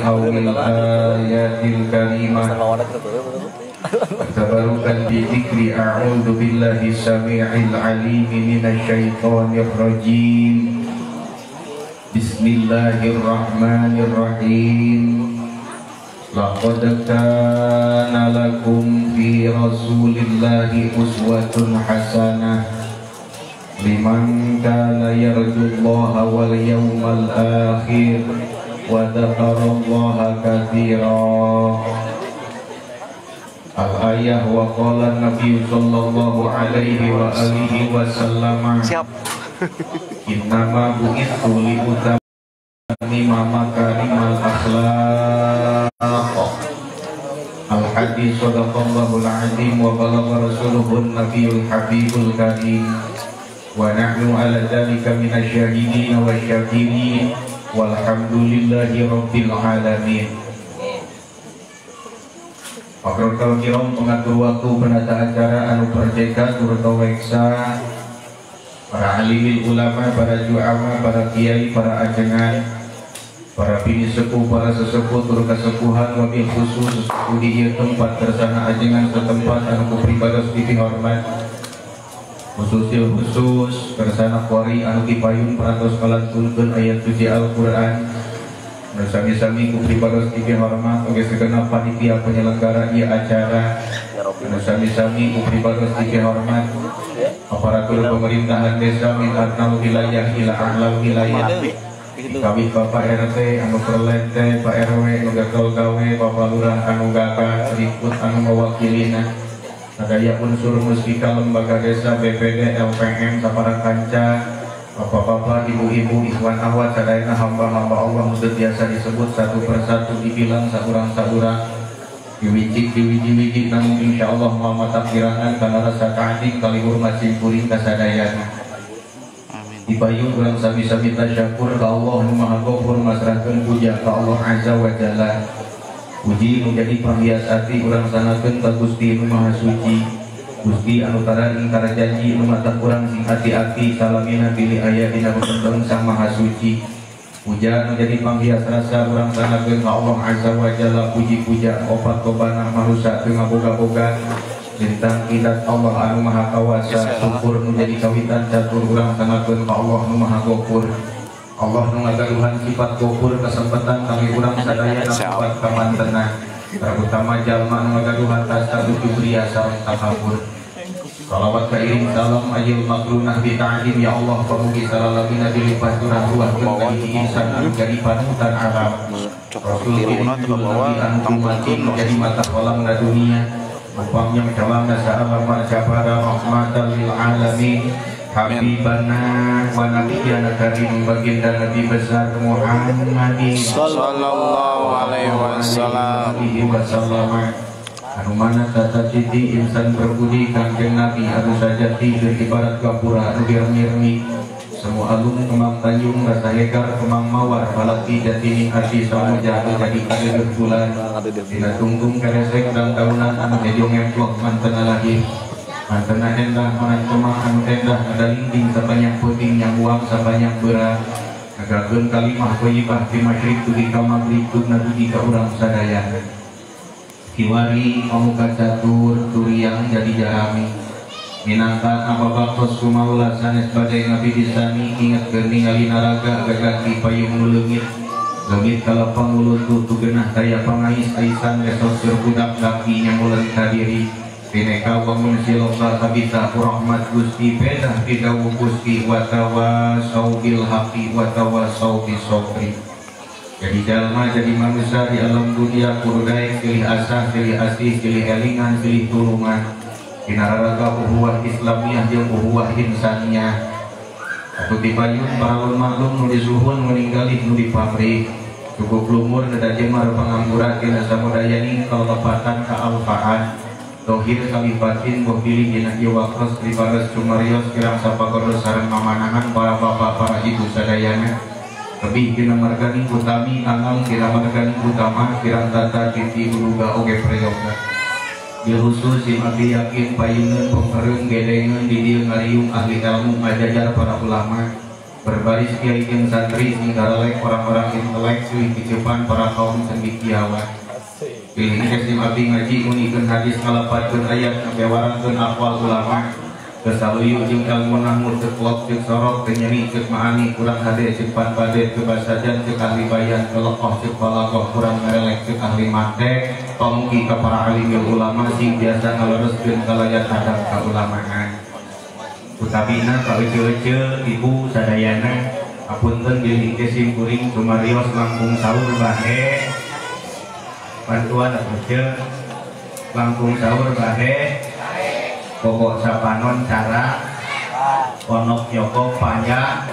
awil ayatil karimah. Tabarukan bi dzikri a'udzu billahi samii'il 'aliim minasyaitonir rajim. Bismillahirrahmanirrahim. Laqad kana lakum fi rasulillahi uswatun hasanah liman kana yarjullaha wal yawmal akhir wa dzakarallaha katsira. Al-ayah wa qala Nabi sallallahu alaihi wa alihi wasallam. Siap. Innama bu'itsu li utammima makarimal akhlaq. Al-hadis sadaqallahul azim wa balagha rasuluhun nabiyul habibul karim. Wa nahnu ala dzalika minasyahidin wa syakirin. Walhamdulillahi rabbil alamin. Pakrokal kirom pengatur waktu penata acara anu perjeka turta weksa para alimil ulama, para juama, para kiai, para ajengan, para bini sepuh, para sesepuh tur kasepuhan wabil khusus sesepuh di ieu tempat kersana ajengan setempat anu kupribados dipihormat khususil khusus kersana qori anu dipayun parantos kalantunkeun ayat suci Al-Qur'an. Sami-sami kupribados dipihormat oge segenap panitia penyelenggara ieu acara. Sami-sami kupribados dipihormat aparatur pemerintahan desa min adnal wilayah ila a'lal wilayah. Kami Bapak RT anu perlente, Pak RW anu gagal gawe, Bapak Lurah anu gagah, berikut anu mewakilina. Sadaya unsur musbika lembaga desa, BPD, LPM, saparang kanca, bapak-bapak, ibu-ibu, ikhwan ahwat, sadayana hamba-hamba Allah mudah biasa disebut satu persatu, dibilang saurang-saurang, diwicik, diwiji-wiji, namun insya Allah mama takdirangan karena rasa ta'zim kali hormat simpuring kasadayana. Dipayung urang sami-sami tasyakur ka Allah nu Maha Ghafur masrahkeun puja ka Allah Azza wa Jalla. Puji menjadi panghias ati urang sanakeun ka Gusti nu Maha Suci. Gusti anu tara ingkar janji nu matak urang sing ati-ati salamina bilih aya dina pepenteng Sang Maha Suci. Puja menjadi panghias rasa urang sanakeun ka Allah Azza wa Jalla. Puji-puja opat lobana marusa teu ngaboga-boga lintang kidat Allah anu Maha Kawasa. Syukur menjadi kawitan catur urang sanakeun ka Allah nu Maha Ghafur. Allah nu ngagaduhan sifat ghafur kesempatan kami urang sadaya dapat kamantena terutama jalma nu ngagaduhan rasa ujub ria sareng takabur. Salawat kairing salam ajil makrunah bi ta'zim ya Allah pamugi salalabina dilimpah curah ruahkeun ka insan anu jadi panutan alam. Rasul Nabi anu kumati menjadi mata kolam na dunia. Upamnya mencalam nasa'ala marjabara rahmatan lil alamin habibana wa nabiyyana karim baginda Nabi besar Muhammadin sallallahu alaihi wasallam. Anu mana tata citi insan berbudi kanjeng Nabi anu sajati ibarat gapura anu dirmi-rmi semua alum kemang tanjung rasa hegar kemang mawar balaki jatini hati samuja anu jadi kadeudeuh bulan dina tungtung keresek dan taunan anu hejo ngemplok mantena lahir mantena endah manan kemang anu endah ngadalingding sabanyak puting yang uang sabanyak beurang ngagakeun kalimah thayyibah ti masyrik dugi ka maghrib dugna dugi ka urang sadayana. Kiwari pamuka catur turiang jadi jarami minangka apa baktos kumaula sanes badai ngabi disani ingat ningali naraga gagah di payung nu leungit leungit kalapang mulutu tugenah daya pangais aisan besok sur budak daki nyamulan kadiri bineka wangun siloka sabita rahmat Gusti pedah didawuh Gusti wa tawasau bil haqqi wa tawasau bis sabri. Jadi jalma jadi manusia di alam dunia kudu daek silih asah silih asih silih elingan silih tulungan dina raraga uhuwah Islamiyah jeung uhuwah insaniyah. Atuh dipayun paralun maklum nu disuhun meninggalih nu dipamrih cukup lumur neda jemar pangampura dina samudayani kalepatan ka alfaan dohir kalibatin boh bilih dina ieu waktos pribados cumarios kirang sapagodos sareng mamanangan para bapak para ibu sadayana lebih dina marganing utami angal dina marganing utama kirang tata titi uluga oge prayoga. Bil khusus sim abdi yakin payungeun pengkereng gedengeun di dieu ngariung ahli ilmu ngajajar para ulama. Berbaris kiai jeung santri sing daralek orang-orang intelek silih picepan para kaum cendekiawan. Pilih kesim abdi ngaji unikeun hadis ngalepatkeun ayat ngabewarankeun aqwal ulama. Kesaluyu jeung ilmu nahmu teu klop jeung sorok teu nyeni ceuk maani kurang hade ceuk panbade teu basajan ceuk ahli bayan teu lekoh ceuk balagoh kurang ngarelek ceuk ahli mantek. Pamugi ka para alim ulama sing biasa ngalereskeun kalayan adab kaulamaan. Utabina ka ece-ece ibu sadayana apunten bilih sim kuring sumarios langkung saur bahe bantuan ece langkung saur bahe pokok sapanon cara ponok nyokok panjang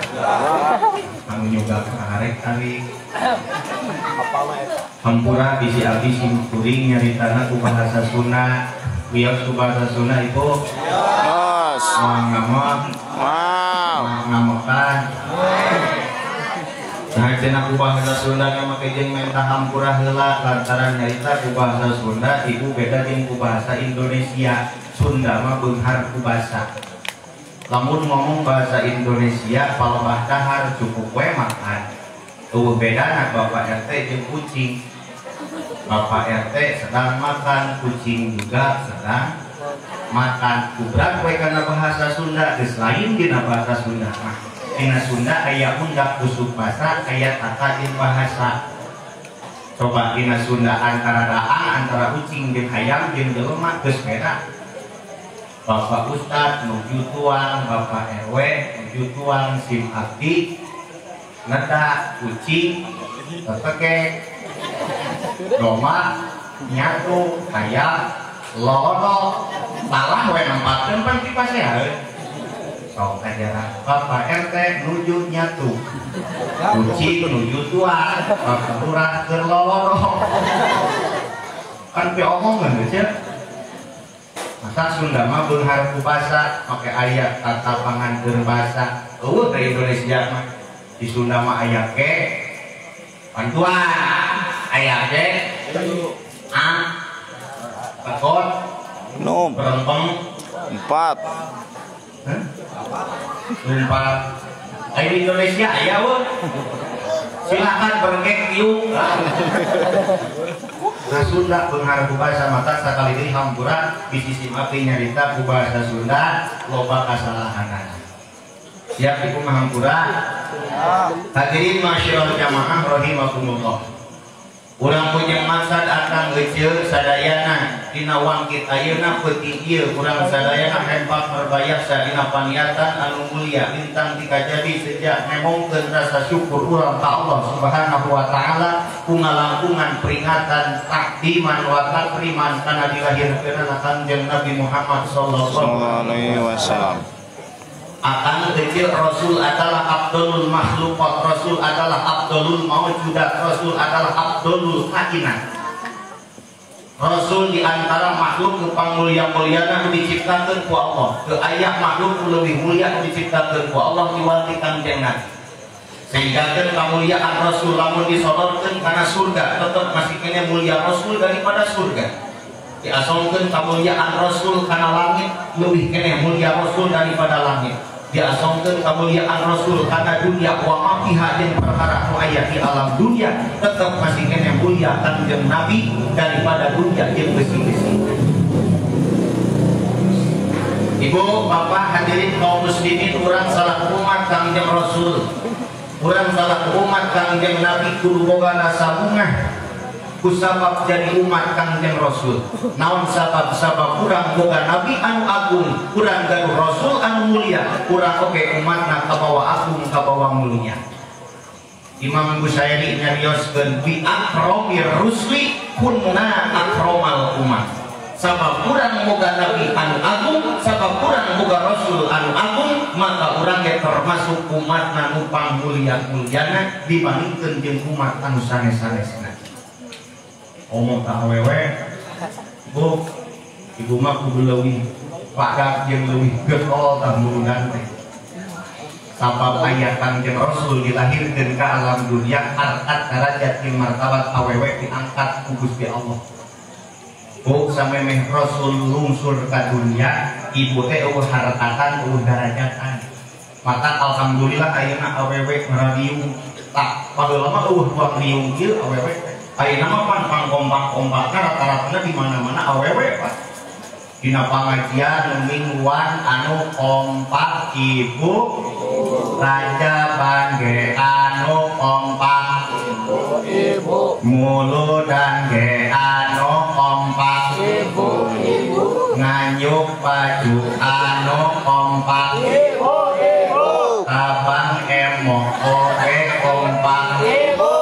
anu nyuga arek tarik hampura bisi abdi sim kuring nyaritana ku bahasa Sunda wios ku bahasa Sunda ibu. Ngamot, ngamotan. Nah, cenah ku bahasa Sunda make jeung menta hampura heula lantaran nyarita ku bahasa Sunda ibu beda jeung ku bahasa Indonesia. Sunda mah beunghar ku basa. Lamun ngomong bahasa Indonesia palebah dahar cukup we makan. Eueuh bedana Bapak RT jeung kucing. Bapak RT sedang makan, kucing juga sedang makan. Kubrak we kana bahasa Sunda geus lain dina bahasa Sunda mah. Dina Sunda aya undak busuk basa, aya tata jeung bahasa. Coba dina Sunda antara daang, antara ucing jeung hayam jeung jelema geus beda. Bapak Ustad nuju tuang, Bapak RW nuju tuang, sim abdi neda kucing teteke doma nyatu hayam lolodo salah we nempatkeun pan ti pasehan sok ajaran Bapak RT nuju nyatu kucing nuju tuang Bapak Lurah keur lolodo kan pi omongan geus ya. Masa Sunda mah beunghar ku basa make aya tata pangan keur basa eueuh ka Indonesia mah di Sunda mah aya ke bantuan aya ke a tekon 6 berempeng 4 4. Ayo di Indonesia aya eueuh silakan berengkek tiung. Nah Sunda beunghar ku basa mata sakali deui hampura bisi sim abdi nyarita ku bahasa Sunda loba kasalahanana. Siap ibu mah hampura. Hadirin masyaallah jamaah rahimakumullah. Urang punya maksad akang ece sadayana dina wangkit ayeuna peuting ieu urang sadayana hempak merbayasa dina paniatan anu mulia lintang dikajadi sejak nemongkeun rasa syukur urang ka Allah Subhanahu wa taala ku ngalangkungan peringatan takdiman wa takriman kana dilahirkeunana Kangjeng Nabi Muhammad sallallahu alaihi wasallam. Akan kecil Rasul adalah abdulul makhluqat, Rasul adalah abdulul mawjudat, Rasul adalah abdulul kainat. Rasul di antara makhluk nu pangmulia-muliana nu diciptakeun ku Allah. Teu aya makhluk nu leuwih mulia nu diciptakeun ku Allah diwati Kangjeng Nabi. Sehingga kamuliaan Rasul lamun disodorkeun kana surga tetep masih kene mulia Rasul daripada surga. Diasongkeun kamuliaan Rasul kana langit leuwih kene mulia Rasul daripada langit. Diasongkeun kamuliaan Rasul kana dunia wa ma fiha jeung perkara nu aya di alam dunia tetep masih kene mulia Kangjeng Nabi daripada dunia jeung besi-besi. Ibu, bapak hadirin kaum muslimin, urang salah umat Kangjeng Rasul, urang salah umat Kangjeng Nabi kudu boga rasa bungah kusabab jadi umat Kangjeng Rasul. Naon sabab-sabab urang boga nabi anu agung, urang gaduh rasul anu mulia, urang oge umatna kabawa agung kabawa mulia. Imam Busairi nyarioskeun bi akromir rusli kunna akromal umat. Sabab urang boga nabi anu agung, sabab urang boga rasul anu agung, maka urang ge termasuk umatna nu pangmulia-muliana dibandingkeun jeung umat anu sanes-sanesna. Omong ka awewe, bu, ibu mah kudu leuwih padak jeung leuwih getol tah murunan teh. Sabab aya Kangjeng Rasul dilahirkeun ka alam dunia, harkat darajat jeung martabat awewe diangkat ku Gusti Allah. Bu, samemeh Rasul lungsur ka dunia, ibu teh eueuh harkatan eueuh darajatan. Maka alhamdulillah ayeuna awewe ngariung. Tah baheula mah eueuh ruang riung ieu awewe. Ayeuna mah pan pangkompak-kompakna rata-ratana di mana-mana awewe Pak. Dina pangajian mingguan anu kompak ibu rajaban ge anu kompak ibu muludan ge anu kompak ibu nganyuk baju anu kompak ibu abang emo oge kompak ibu.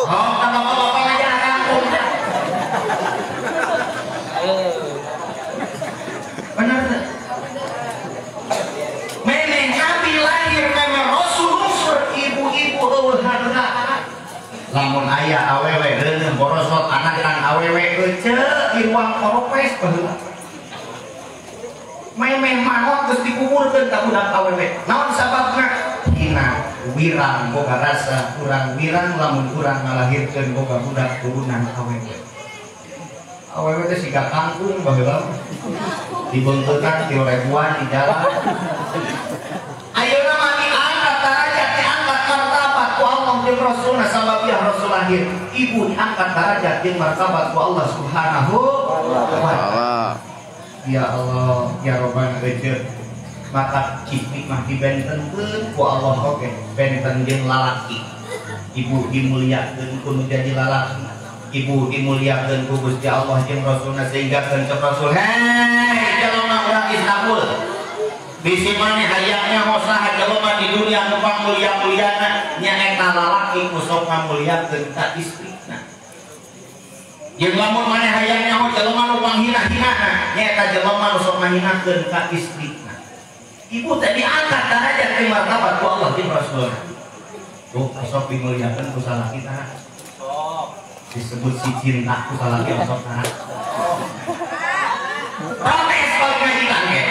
Oh, bapak-bapak aja kompak. Benar tak? Memang Nabi lahir memang Rasul unsur ibu-ibu eueuh harta. Lamun aya awewe reuneuh borosot anakan awewe ece iwang koropes baheula. Memeh maot geus dikuburkeun ka budak awewe. Naon sababna? Hina wirang boga rasa kurang wirang lamun urang ngalahirkeun boga budak turunan awewe. Awewe teh siga kangkung baheula. Dibengkeutan ti ribuan di jalan. Ayeuna mah diangkat darajat, diangkat martabat ku Allah jeung Rasulna sababiah Rasul lahir. Ibu diangkat darajat jeung martabat ku Allah Subhanahu wa taala. Ya Allah, ya Robbana ece. Maka istri mah dibentenkeun ku Allah oge, benten jeung lalaki. Ibu dimuliakeun ku nu jadi lalaki. Ibu dimuliakeun ku Gusti Allah jeung Rasulna sehingga keun cek Rasul, "Hei, jelema urang Istanbul. Bisi maneh hayangnya hosaha jelema di dunia nu pangmulia-muliana nyaeta lalaki ku sok ngamuliakeun ka istrina." Jeung lamun maneh hayangnya ho jelema nu panghina-hinana nyaeta jelema nu sok ngahinakeun ka istrina. Ibu teh diangkat derajat jeung martabat ku Allah jeung Rasulna. Tuh sok dimuliakeun ku salaki tah. Disebut si cinta ku salaki osok tah. Protes balik ngajikan ge.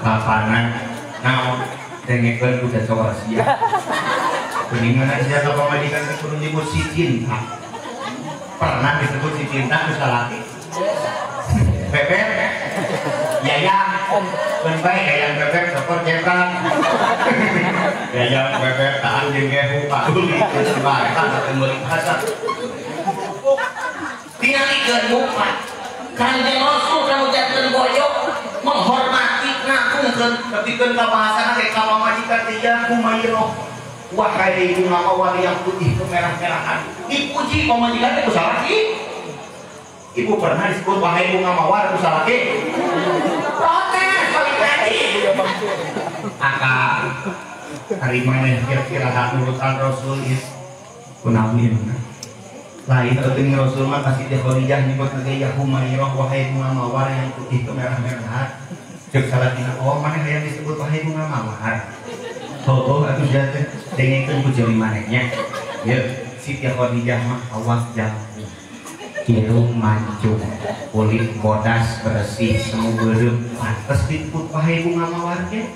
Bapana naon dengekeun ku cocok sia. Kuningan sia ka pamajikan teh kudu nyebut si cinta. Pernah disebut si cinta ku salaki? Bebek Yayang keun bae Yayang bebek sokor jebrak. Yayang bebek tahan jeung gehu paduli geus bae teh meuli bahasa. Tingalikeun muka Kanjeng Rasul kanu janten boyok menghormati ngagungkeun tepikeun ka bahasana teh ka pamajikan teh ya Humairah. Wahai bunga mawar yang putih kemerah-merahan. Dipuji pamajikan teh ku salaki. Ibu pernah disebut wahai bunga mawar ku salaki? Protes balik lagi. Aka hari maneh kira-kira hak urutan Rasul is kunaon lain penting Rasul mah kasih teh Khadijah nyebut teh ya Humairah wahai bunga mawar yang putih kemerah-merahan. Ceuk salakina oh maneh hayang disebut wahai bunga mawar. Oh atuh sia teh dengekeun ku jelema manehnya. Ieu Siti Khadijah mah awas jangkung. Irung mancung, kulit bodas bersih semu beureum, pantes disebut wahai bunga mawar ge.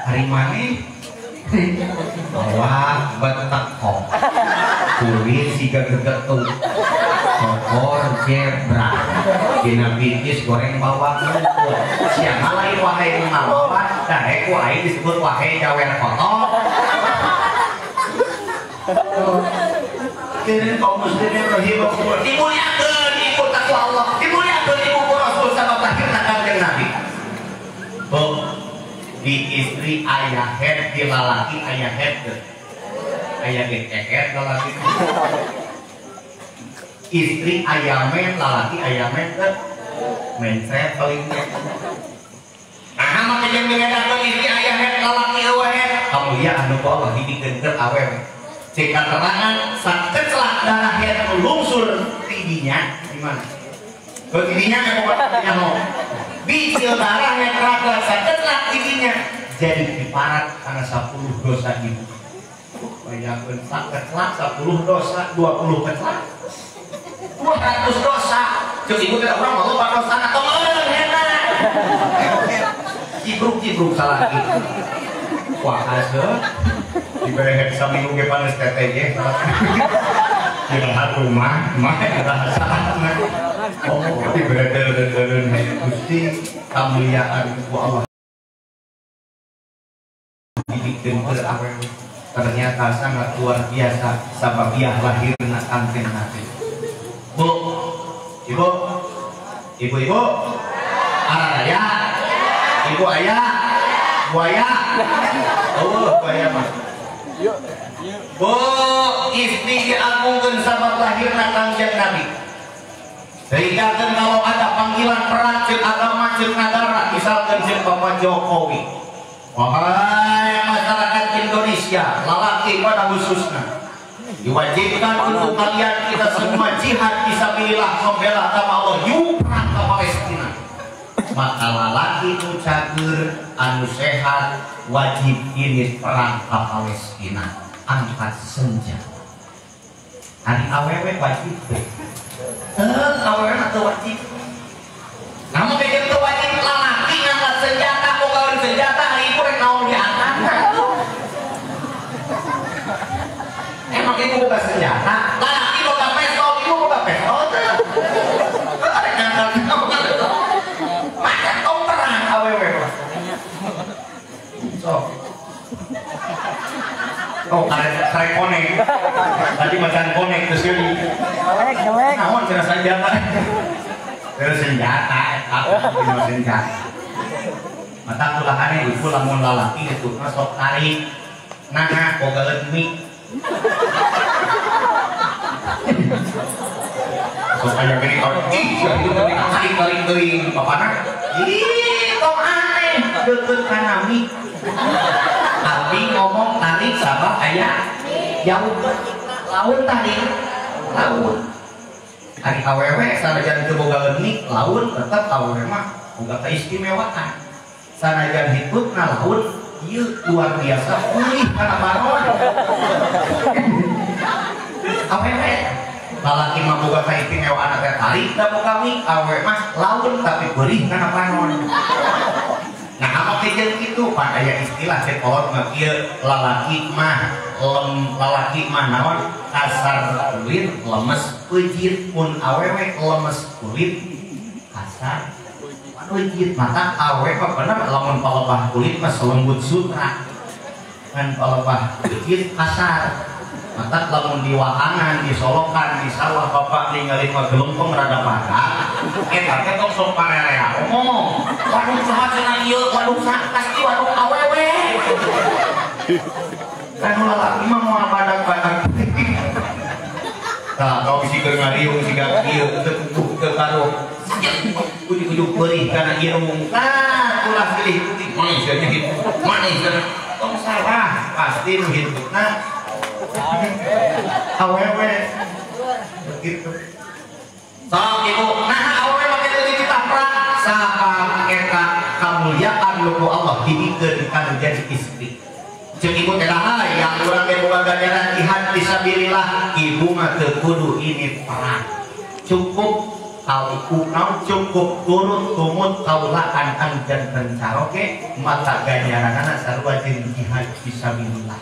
Hari maneh awak betekok, kulit siga gegetung, sokor jebrak, dina bitis goreng bawang ngumpul. Siapa lain wahai bunga mawar, daek ku aing disebut wahai jawer kotor. Keureun kaum muslimin rahimakumullah dimuliakeun ibu takwa Allah, dimuliakeun ibu ku Rasul sabab lahirna Kanjeng Nabi. Bu, di istri ayah head, di lalaki ayah head, ayah gekehet lalaki. Istri ayah men, lalaki ayah men teh mencret paling. Nah, maka yang dibedakeun istri ayah head, lalaki eueuh head. Kamuliaan ku Allah dibikeun keur awewe. Cek keterangan sakecelak darah head lungsur tidinya gimana? Kalau tidinya kayak pokoknya mau bicil darah yang raga sakecelak tidinya jadi diparat karena 10 dosa ibu. Bayangkan sakecelak 10 dosa, 20 kecelak 200 dosa. Cek ibu tidak orang mau lupa dosa atau enak. Cibruk-cibruk salah gitu. Wah hasil diberi saminggu ke panas TTJ di rumah mah rasa. Oh diberi daun-daun Gusti kamuliaan ku Allah. dipikeun ke awewe. Ternyata sangat luar biasa sababiah lahirna Kangjeng Nabi. Bu, ibu, ibu-ibu, araya, ibu ayah, buaya, oh buaya mah. Bu, istri diagungkeun sabab lahirna Kangjeng Nabi. Sehingga kalau ada panggilan perang ceuk agama ceuk negara, misalkan ceuk Bapak Jokowi, wahai masyarakat Indonesia, lalaki pada khususnya, diwajibkan untuk kalian kita semua jihad fisabilillah membela agama Allah, yuk perang ke Palestina. Maka lalaki nu cager anu sehat wajib ini perang ke Palestina, angkat senjata. Ari awewe wajib teh. Awewe mah teu wajib. Namun teh teu wajib lalaki ngangkat senjata, bogaeun senjata ari ibu rek naon diangkat. Emang ibu boga senjata, lalaki boga pistol, ibu boga pistol teh. Rek ngangkat maka tong perang awewe mah. Sok. Oh, karek konek. Tadi macan konek terus jadi. Jelek, jelek. Naon cenah senjata. Terus senjata eta senjata. Mata kulahane ibu lamun lalaki itu mah sok tarik. Nah, boga mie. Sok aya gini kalau ih itu teh tarik-tarik teuing bapana. Ih, tong aneh deukeut kana mie. Abi ngomong tarik sabab aya jauh laun tarik laun. Ari awewe sanajan teu boga leungit laun tetep awewe mah boga keistimewaan. Sanajan hitutna laun ieu luar biasa pulih kana baron. Awewe lalaki mah boga keistimewaan teh tarik da boga mie, awewe mah laun tapi beurih kana panon. Nah, apa kejadian itu? Pak aya istilah cek kolot mah kieu lalaki mah lalaki mah naon kasar kulit lemes peujeut, mun awewe lemes kulit kasar peujeut. Maka awewe mah bener lamun palebah kulit mah selembut sutra, ngan palebah peujeut kasar. Maka lamun diwahangan, disolokan, di sawah bapak ninggalin mah gelempeng rada padat, eta teh tong sok parerea ngomong. Waduh saha cenah ieu, waduh saha pasti waduh awewe. Kan lalaki mah moal badak-badak. Tah, kau bisi keur ngariung siga kieu teu kukuh teu karuh. Ujug-ujug peurih kana irung. Tah, ulah pilih putih manis nya kitu. Manis cenah. Tong salah, pasti nu hitutna awewe begitu. Sok ibu, nah awewe make teu dititah perang sabab eta kamulyaan nu ku Allah dibikeun kana jadi istri. Ceuk ibu teh hayang urang teh boga ganjaran jihad fisabilillah, ibu mah teu kudu ini perang. Cukup kau cukup turut tumut kaulaan anu janten caroge maka ganjaranana sarua jeung jihad fisabilillah.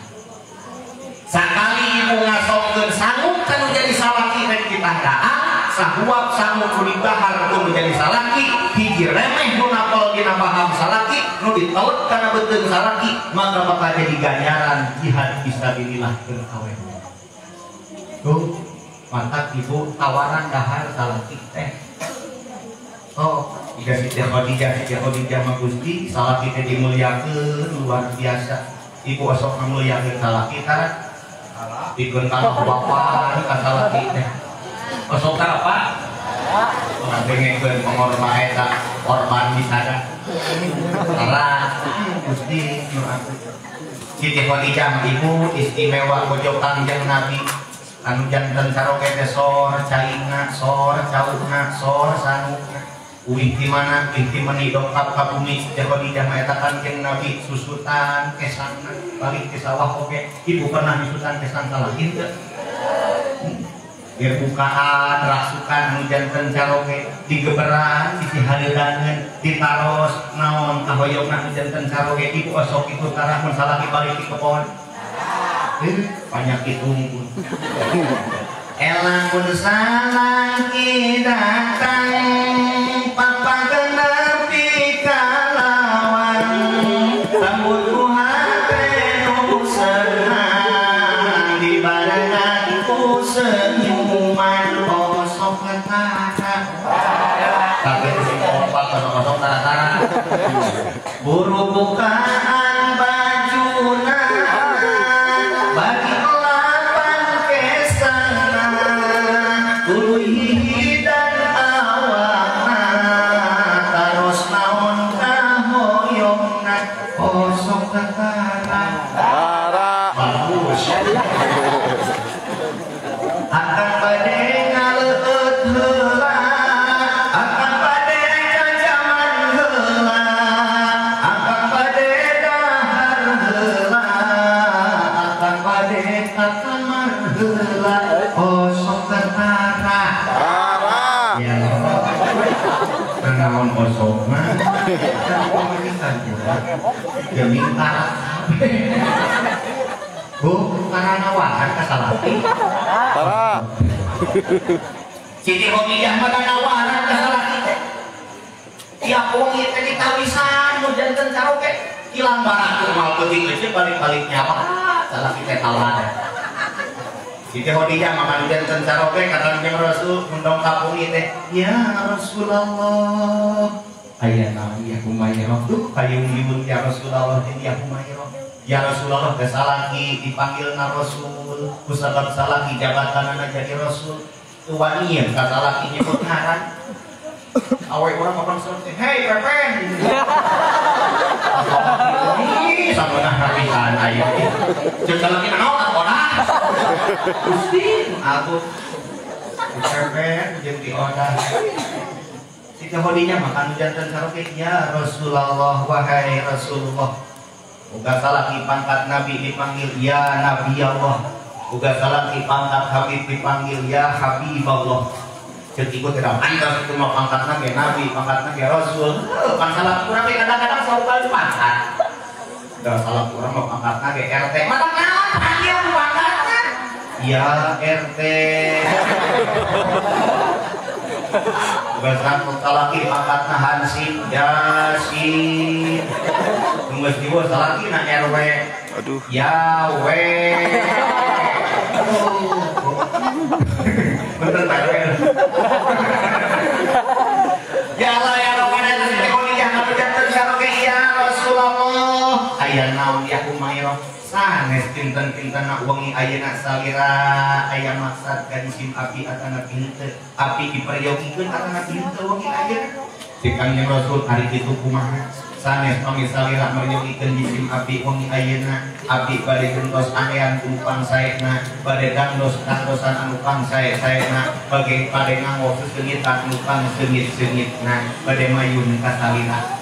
Sakali ibu ngasongkeun sanggup kanu jadi salaki rek ditandaan, sahuap sanggup nu dibahar nu jadi salaki, hiji remeh nu napel dina paham salaki, nu ditaut kana beuteung salaki, maka bakal jadi ganjaran jihad fisabilillah keur awewe. Tuh, mantap ibu tawaran dahar salaki teh. Oh, jika Siti Khadijah, Siti Khadijah mah Gusti, salaki teh dimuliakeun luar biasa. Ibu osok ngamuliakeun salaki tara. Pikeun tanah bapak ka salaki teh. Osok tara Pak? Urang dengekeun pangorban eta korban misada. Tara Gusti nu atuh. Siti Khadijah ibu istimewa bojo Kangjeng Nabi. Anu janten caroge teh sor caina, sor caukna, sor sanukna. Uih di mana, uih di meni dongkap ka bumi Siti Khadijah mah eta Kangjeng Nabi susutan kesangna balik ke sawah oge. Ibu pernah nyusutan kesang salaki teu? Biar bukaan rasukan anu janten caroge digeberan sisi hareudangeun ditaros naon kahoyongna anu janten caroge ibu osok itu tarah mun salaki balik di kebon. Banyak itu pun. Elang pun salaki datang papa genepi kalawan sambut ku hate nu senyuman osok tara. Tapi sing kompak kosong-kosong tara-tara. Buru bukaan bajuna bagi lapan kesana tuluy dan awakna taros naon kahoyongna osok tara. Bagus. Akan bade ngaleueut heula, akan bade cacaman heula, akan bade dahar heula, akan bade ka kamar heula, osok tara. Ya naon osok mah? Geuning tara. Bu, karena nawaran ka salaki. Tara. Siti Khadijah mah nawaran ka salaki teh. Tiap wengi teh ditawisan nu janten caroke hilang barang mal penting geus balik-balik nyawa salaki teh tawaran. Siti Khadijah mah janten caroke ka Kanjeng Rasul mundong ka wengi teh, "Ya Rasulullah, aya naon ya Humairah tuh payung liun ya Rasulullah ya Humairah." Ya Rasulullah geus salaki dipanggil na Rasul, kusabab salaki jabatanana jadi Rasul. Teu wani ka salaki nyebut ngaran. Awe urang kapan salat teh, "Hei Pepen." Ih, sameunah rapihan aya. Ceuk salaki naon atuh? Gusti, atuh. Pepen jeung diodah. Siti Khadijah mah janten saroke, "Ya Rasulullah, wahai Rasulullah." Uga salaki pangkat Nabi dipanggil ya Nabi Allah. Uga salaki pangkat Habib dipanggil ya Habib Allah. Ceuk ieu teh pantas itu mah pangkatna ge Nabi, pangkatna ge Rasul. Pan salaki urang ge kadang-kadang saur kali pangkat. Da salaki urang mah pangkatna ge RT. Mata naon panggil pangkatna? Ya RT. Uga salaki pangkatna Hansip, Yasin. Geus diwa salaki na RW. Aduh. Ya we. Bener Pak RW. Ya Allah ya Rabbana Siti Khadijah anu janten saroge ya Rasulullah. Aya naon ya Humairah sanes pinten-pintenna wengi ayeuna salira aya maksad ka jisim api atana henteu. Api diperyogikeun atana henteu wengi ayeuna. Cek Kanjeng Rasul ari kitu kumaha? Sanes pami salira meryogikeun jisim api wengi ayeuna, api bade gentos anean ku pangsaena, bade dangdos dangdosan anu pangsae-saena, bage bade nganggo seseungitan anu pangseungit-seungitna, bade mayun ka salira.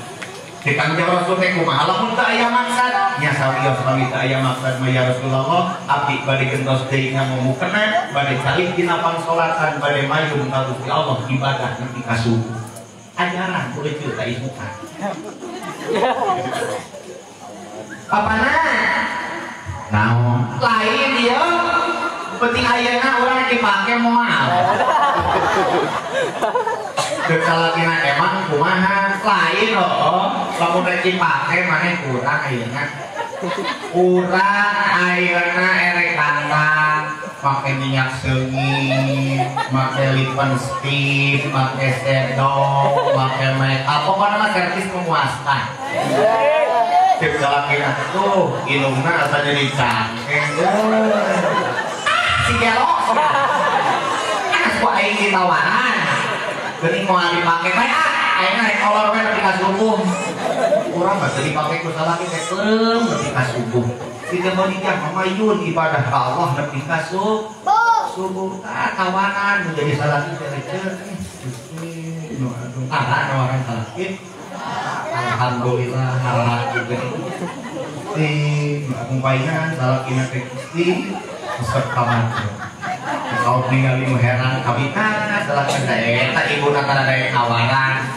Cek Kanjeng Rasul teh kumaha lamun teu aya maksad? Nya sawios pami teu aya maksad mah ya Rasulullah, api bade gentos deui nganggo bade calik dina pangsolatan, bade mayun ka Gusti Allah ibadah nepi ka subuh. Ajaran ku eceu ka isukan. Papana naon lain ieu penting ayeuna urang dipake moal. Ceuk salakina emang kumaha lain heuh lamun rek dipake maneh kurang ayeuna. Urang ayeuna erek kandang make minyak seungit, make lipstick, make sedok, make make up, pokoknya mah servis memuaskan. Cek salakina tuh indungna asa jadi cangkeng. Si gelok. Ku aing ditawaran. Geuning moal dipake bae ah, ayeuna rek kolor we nepi ka subuh. Urang mah teu dipake ku salaki teh keung nepi ka subuh. Siti Khadijah mamayun ibadah ka Allah nepi ka subuh. Ah tawanan menjadi salaki teh receh. Gusti nu aduh tara nawaran salaki. Alhamdulillah harat juga. Gusti nu agung paingan salakina teh Gusti resep ka batur. Kau ningali nu heran kabita salaki teh eta ibuna kana daek nawaran.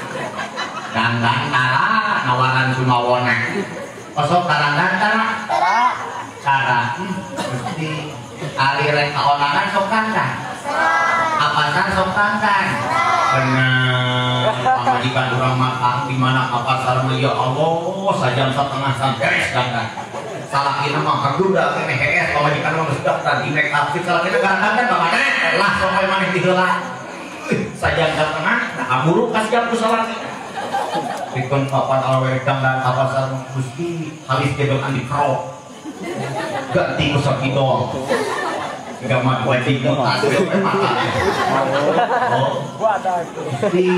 Dangdang tara nawaran sumawona. Osok tarangdan tara. Tara. Gusti ari rek kaonangan sok kandang. Apasan sok kandang. Bener. Pamajikan urang mah di mana ka pasar mah ya Allah sajam satengah samperes kandang. Salakina mah kaguda keneh hees pamajikan mah geus daftar di make up salakina gara kandang bapakna. diheula. Sajam satengah nah kaburu kasjam ku salaki. Dikeun kapan awewe dangdan ka pasar Gusti halis jebel andi kerok. Ganti ku sakidol. Gak wajib mutasi mata. Oh. Gusti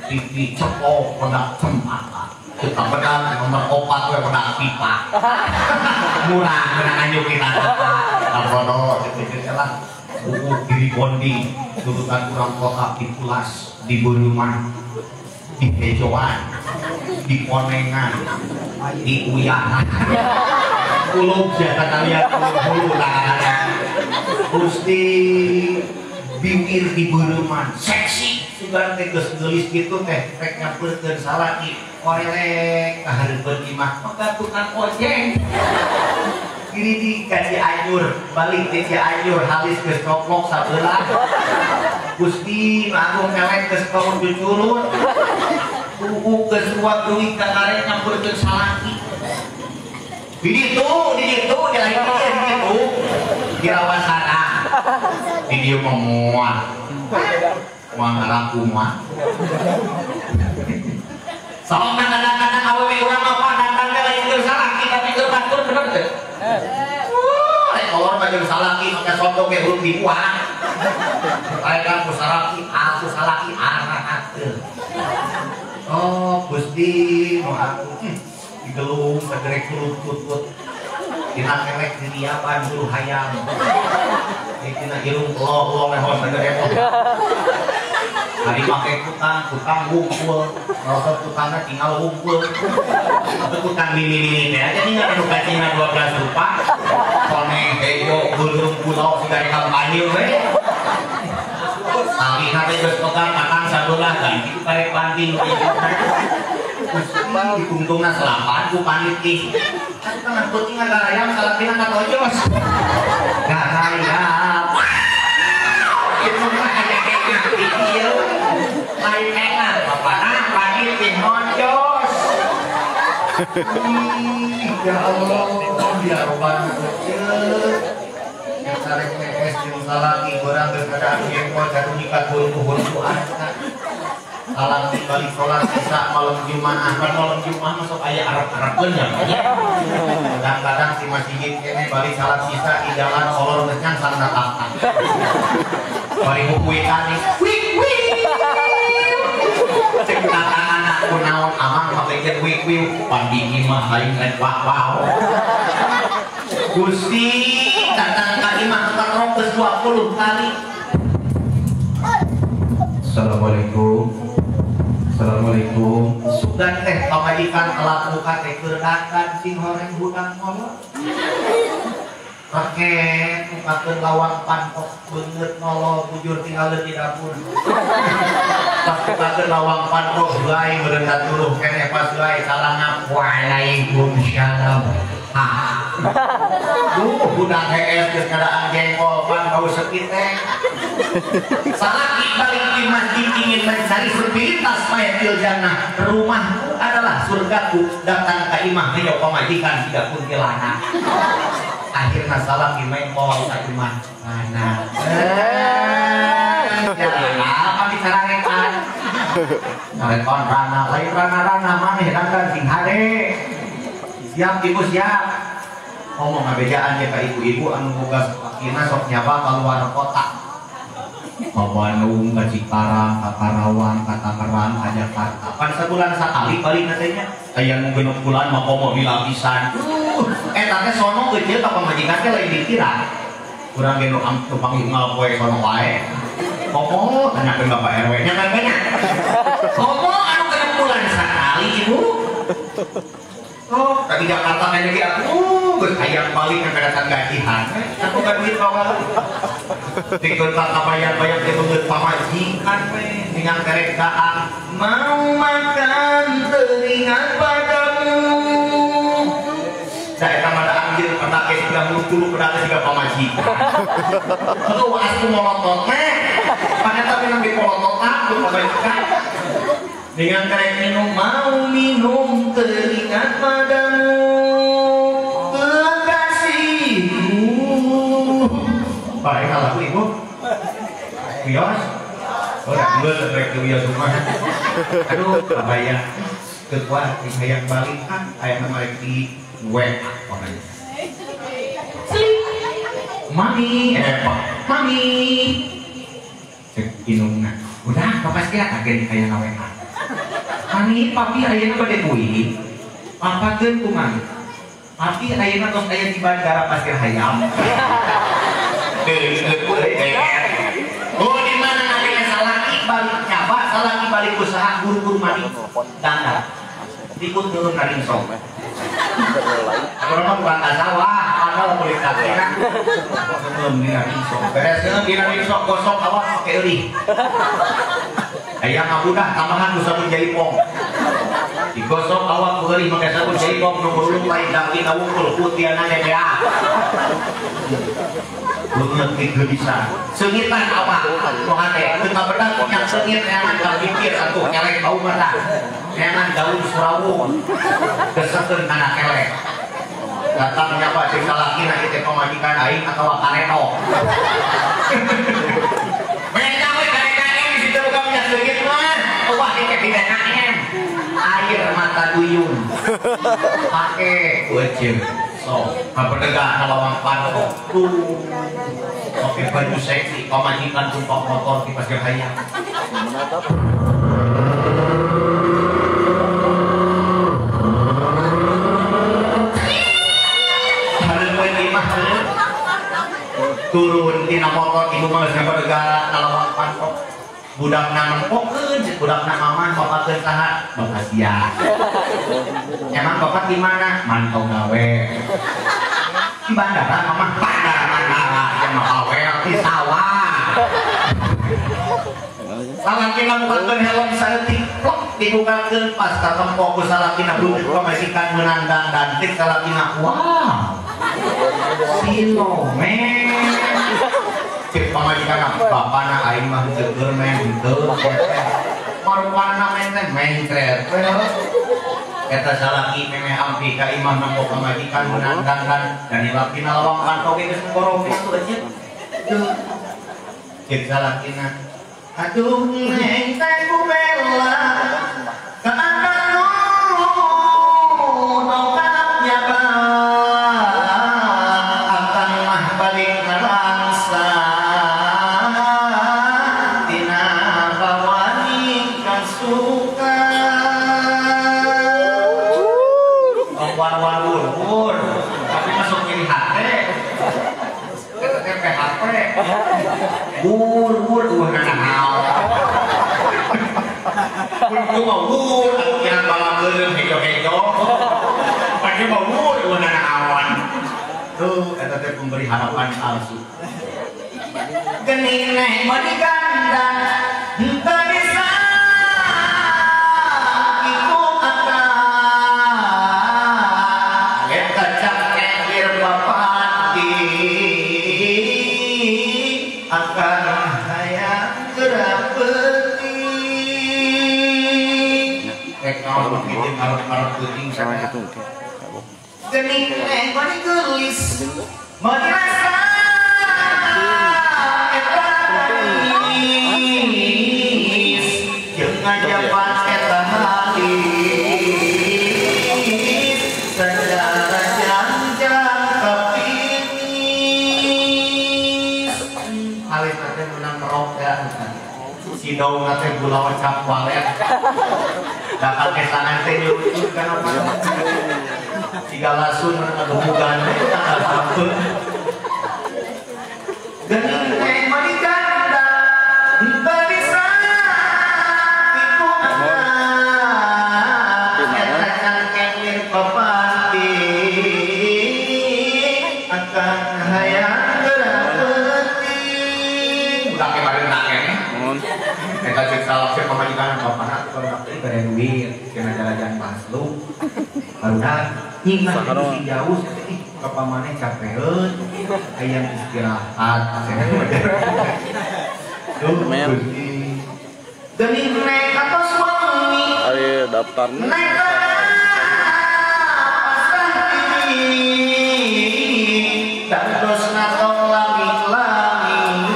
TV cepok produk cempaka. Kita pedang nomor 4 we pedang pipa. Murah menang anjuk kita. Kabodo gitu lah. Buku diri bondi turutan kurang kota di Pulas, di Buruma, di Bejoan, di Konengan, di Uyahan. Kulub jatah kalian kulub tangan. Gusti bibir di Buruma seksi sugan teh geus geulis kitu teh rek nyampeurkeun salaki korelek ka hareupeun imah maka tukang ojek. Kiri di ka Cianjur, balik di Cianjur halis geus coplok sabelah. Gusti manggung elek geus kaun cucurut. Tuhu geus ruwat deui ka karek nyampeurkeun salaki. Di ditu, di ditu, di lain di ditu. Di Rawasana. Di dieu mah moal. Moal ngalaku moal. Sok kadang-kadang awewe urang mah datang teh lain keur salaki tapi keur batur bener teh. Rek kolor mah jeung salaki make soto ge belum dibuang. Rek ku salaki, aku salaki arahakeun. Oh, Gusti, mau aku digelung sagerek kulutut. Dina kelek diriapan bulu hayam. Dina irung lo-lo mehon sagerek. Hari make kutang, kutang wungkul. Rasa kutangna tinggal wungkul. Atau kutang mini-mini teh aja tinggal anu kacingan 12 rupa. Koneng hejo beureum pulau siga kampanye we. Talina teh geus pegang patang sabelah ganti ku karek banting. Ditungtungna selapan ku panitih. Tengah peuting garayam salakina katojos. Garayam. Itu mah aya enak ieu. Lain enak bapana panitih ngocos. Ya Allah, ya Robbal alamin. Sareng mees jeung salaki urang geus kada jengkol jatuh nyikat huruf-huruf salaki balik sholat isya malam Jumat kan malam Jumat masuk aya arep-arepeun ya. Kadang-kadang si masjid kene balik salat isya di jalan kolor geus nyangsang datang. Bari hukuikan nih. Wik wik. Cek tatangan aku naon amang make jeung wik wik pandigi mah lain rek wow. Gusti datang ka imah ketrok geus 20 kali. Assalamualaikum. Assalamualaikum. Sugan teh pamajikan telat muka teh keur dakan sing horeng hudang ngolor. Raket mukakeun lawang pantok beungeut ngolor bujur tinggalkeun di dapur. Pas mukakeun lawang pantok heulai meureun tuluh keneh pas heulai salam waalaikumsalam. Duh, hudang hees geus ngadaan jengkol pan bau sekit teh. Salaki balik di masjid ingin mencari sepintas mayat jannah. Rumahku adalah surgaku. Datang ka imah ngeyo pamajikan tidak kuntilanak. Akhirnya salaki mengkol ka imah mana. Ya, apa bicara rekan? Rekan rana, lain rana-rana maneh dandan sing hade. Siap ibu siap. Ngomong ngabejaan ya ka ibu-ibu anu boga salakina sok nyaba keluar kota. Ka Bandung, ka Cikarang, ka Karawang, ka Tangerang, ka Jakarta. Pan sabulan sakali balik katanya. Aya nu genep bulan mah komo dilapisan. Eta teh sono kecil ka pamajikan teh lain dikira. Urang ge nu panggil unggal poe sono wae. Komo tanyakeun Bapak RW nya kan banyak. Komo anu genep bulan sakali ibu. Oh, tadi Jakarta kayaknya ge aku geus hayang balik ka kadatan gajihan. Aku ka duit bawa. Dikeun ka kabayar-bayar teh beungeut pamajikan we dengan kerek daang. Mau makan teringat padamu. Da eta mah da anjeun pernah ke 90 pernah ke siga pamajikan. Heuh aku molotot meh. Paneta minum di polotot aku pamajikan. Dengan kerek minum, mau minum teringat padamu kekasihku. Baik kalau ibu. Wios? Oh, dah geus rek ke wios rumah. Aduh, kabayang ketua hayang balik ah aya mah rek di WA pokoknya. Mami, mami. Cek indungna. Udah, bapak sia kaget aya na WA. Mami, papi ayeuna bade kuih. Papakeun ku mami. Papi ayeuna tos aya di bandara Pasir Hayam. Oh, di mana nanti salaki balik nyaba, salaki balik usaha guru-guru mani dandar. Ikut turun dari sok. Kalau mah bukan sawah, kalau kulit kaki kan. Belum dina ringsok. Beres dina ringsok gosok awak pakai eurih. Aya ngabudah tambahan ku sabun jaipong. Digosok awak ku eurih pakai sabun jaipong nu perlu lain daki ngawungkul putiana DPA. Banget gelisah. Seungitan awak nu hate teu kabedak yang seungit neangan kapikir atuh kelek bau mata. Neangan daun surawung. Gesekeun kana kelek. Datang nyapa cek salakina ieu teh pamajikan aing atawa kareto. Beda we KKM di situ buka minyak seungit mah. Wah di KKM. Air mata duyung. Pake wajib. So, kapedegah lawang panto. Tuh. Pakai baju seksi, pamajikan tumpah motor di Pasir Hayam. Turun tina motor ibu mah geus ngapedegah lawang panto. Budakna nempokeun, budakna mama bapakeun saha? Bapak sia. Emang bapak di mana? Mantau gawe. Di bandara mama, bandara bandara yang bawel di sawah. Salakina mukakeun helm saeutik, plok dibukakeun pas katempo ku salakina butuh pamajikan meunang dandan tik salakina. Wow. Silo men. Cek pamajikan bapana aing mah henteu keur men henteu. Marupana men teh mencret. Eta salaki memeh ampi ka imah nempo pamajikan meunang dandan dan dilakina lawang kanto ge geus ngorong kitu aja. Tuh. Cek salakina, aduh neng teh ku bela ka anu dongkapnya ba akan mah balik ngarangsa tina bawani kasuka war-war tapi masuk nyeri hate eta teh PHP bur-bur eueuh nanaon kudu mah bur atuh balageun hejo-hejo pake mah bur eueuh nanaon tuh eta teh pemberi harapan palsu geuning neh mah digandang henteu bisa iku akang eta cangkir bapati akan hayang gerak peuting rek naon kitu ngarep-ngarep peuting sama kitu. Geuning neng mani geulis mani rasa eta manis jeung ngajapan eta halis sajara jangjang kapinis halis teh menang rok ya si daun teh gula cap walet da kakesangan teh nyurucut kana mana siga lasun menang ngagebugan teh geuning teh mani ganda henteu bisa iku eta cangkeng papanti akan hayang gerak peuting budak kemarin keneh eta cek salak cek pamajikan bapana barudak teh bere duit cenah jalan-jalan paslu barudak nying mah di jauh ih bapak maneh capeun hayang istirahat cenah. Duh Gusti geuning neng atos wengi ayo daftarna neng pasrah diri dados natong langit-langit.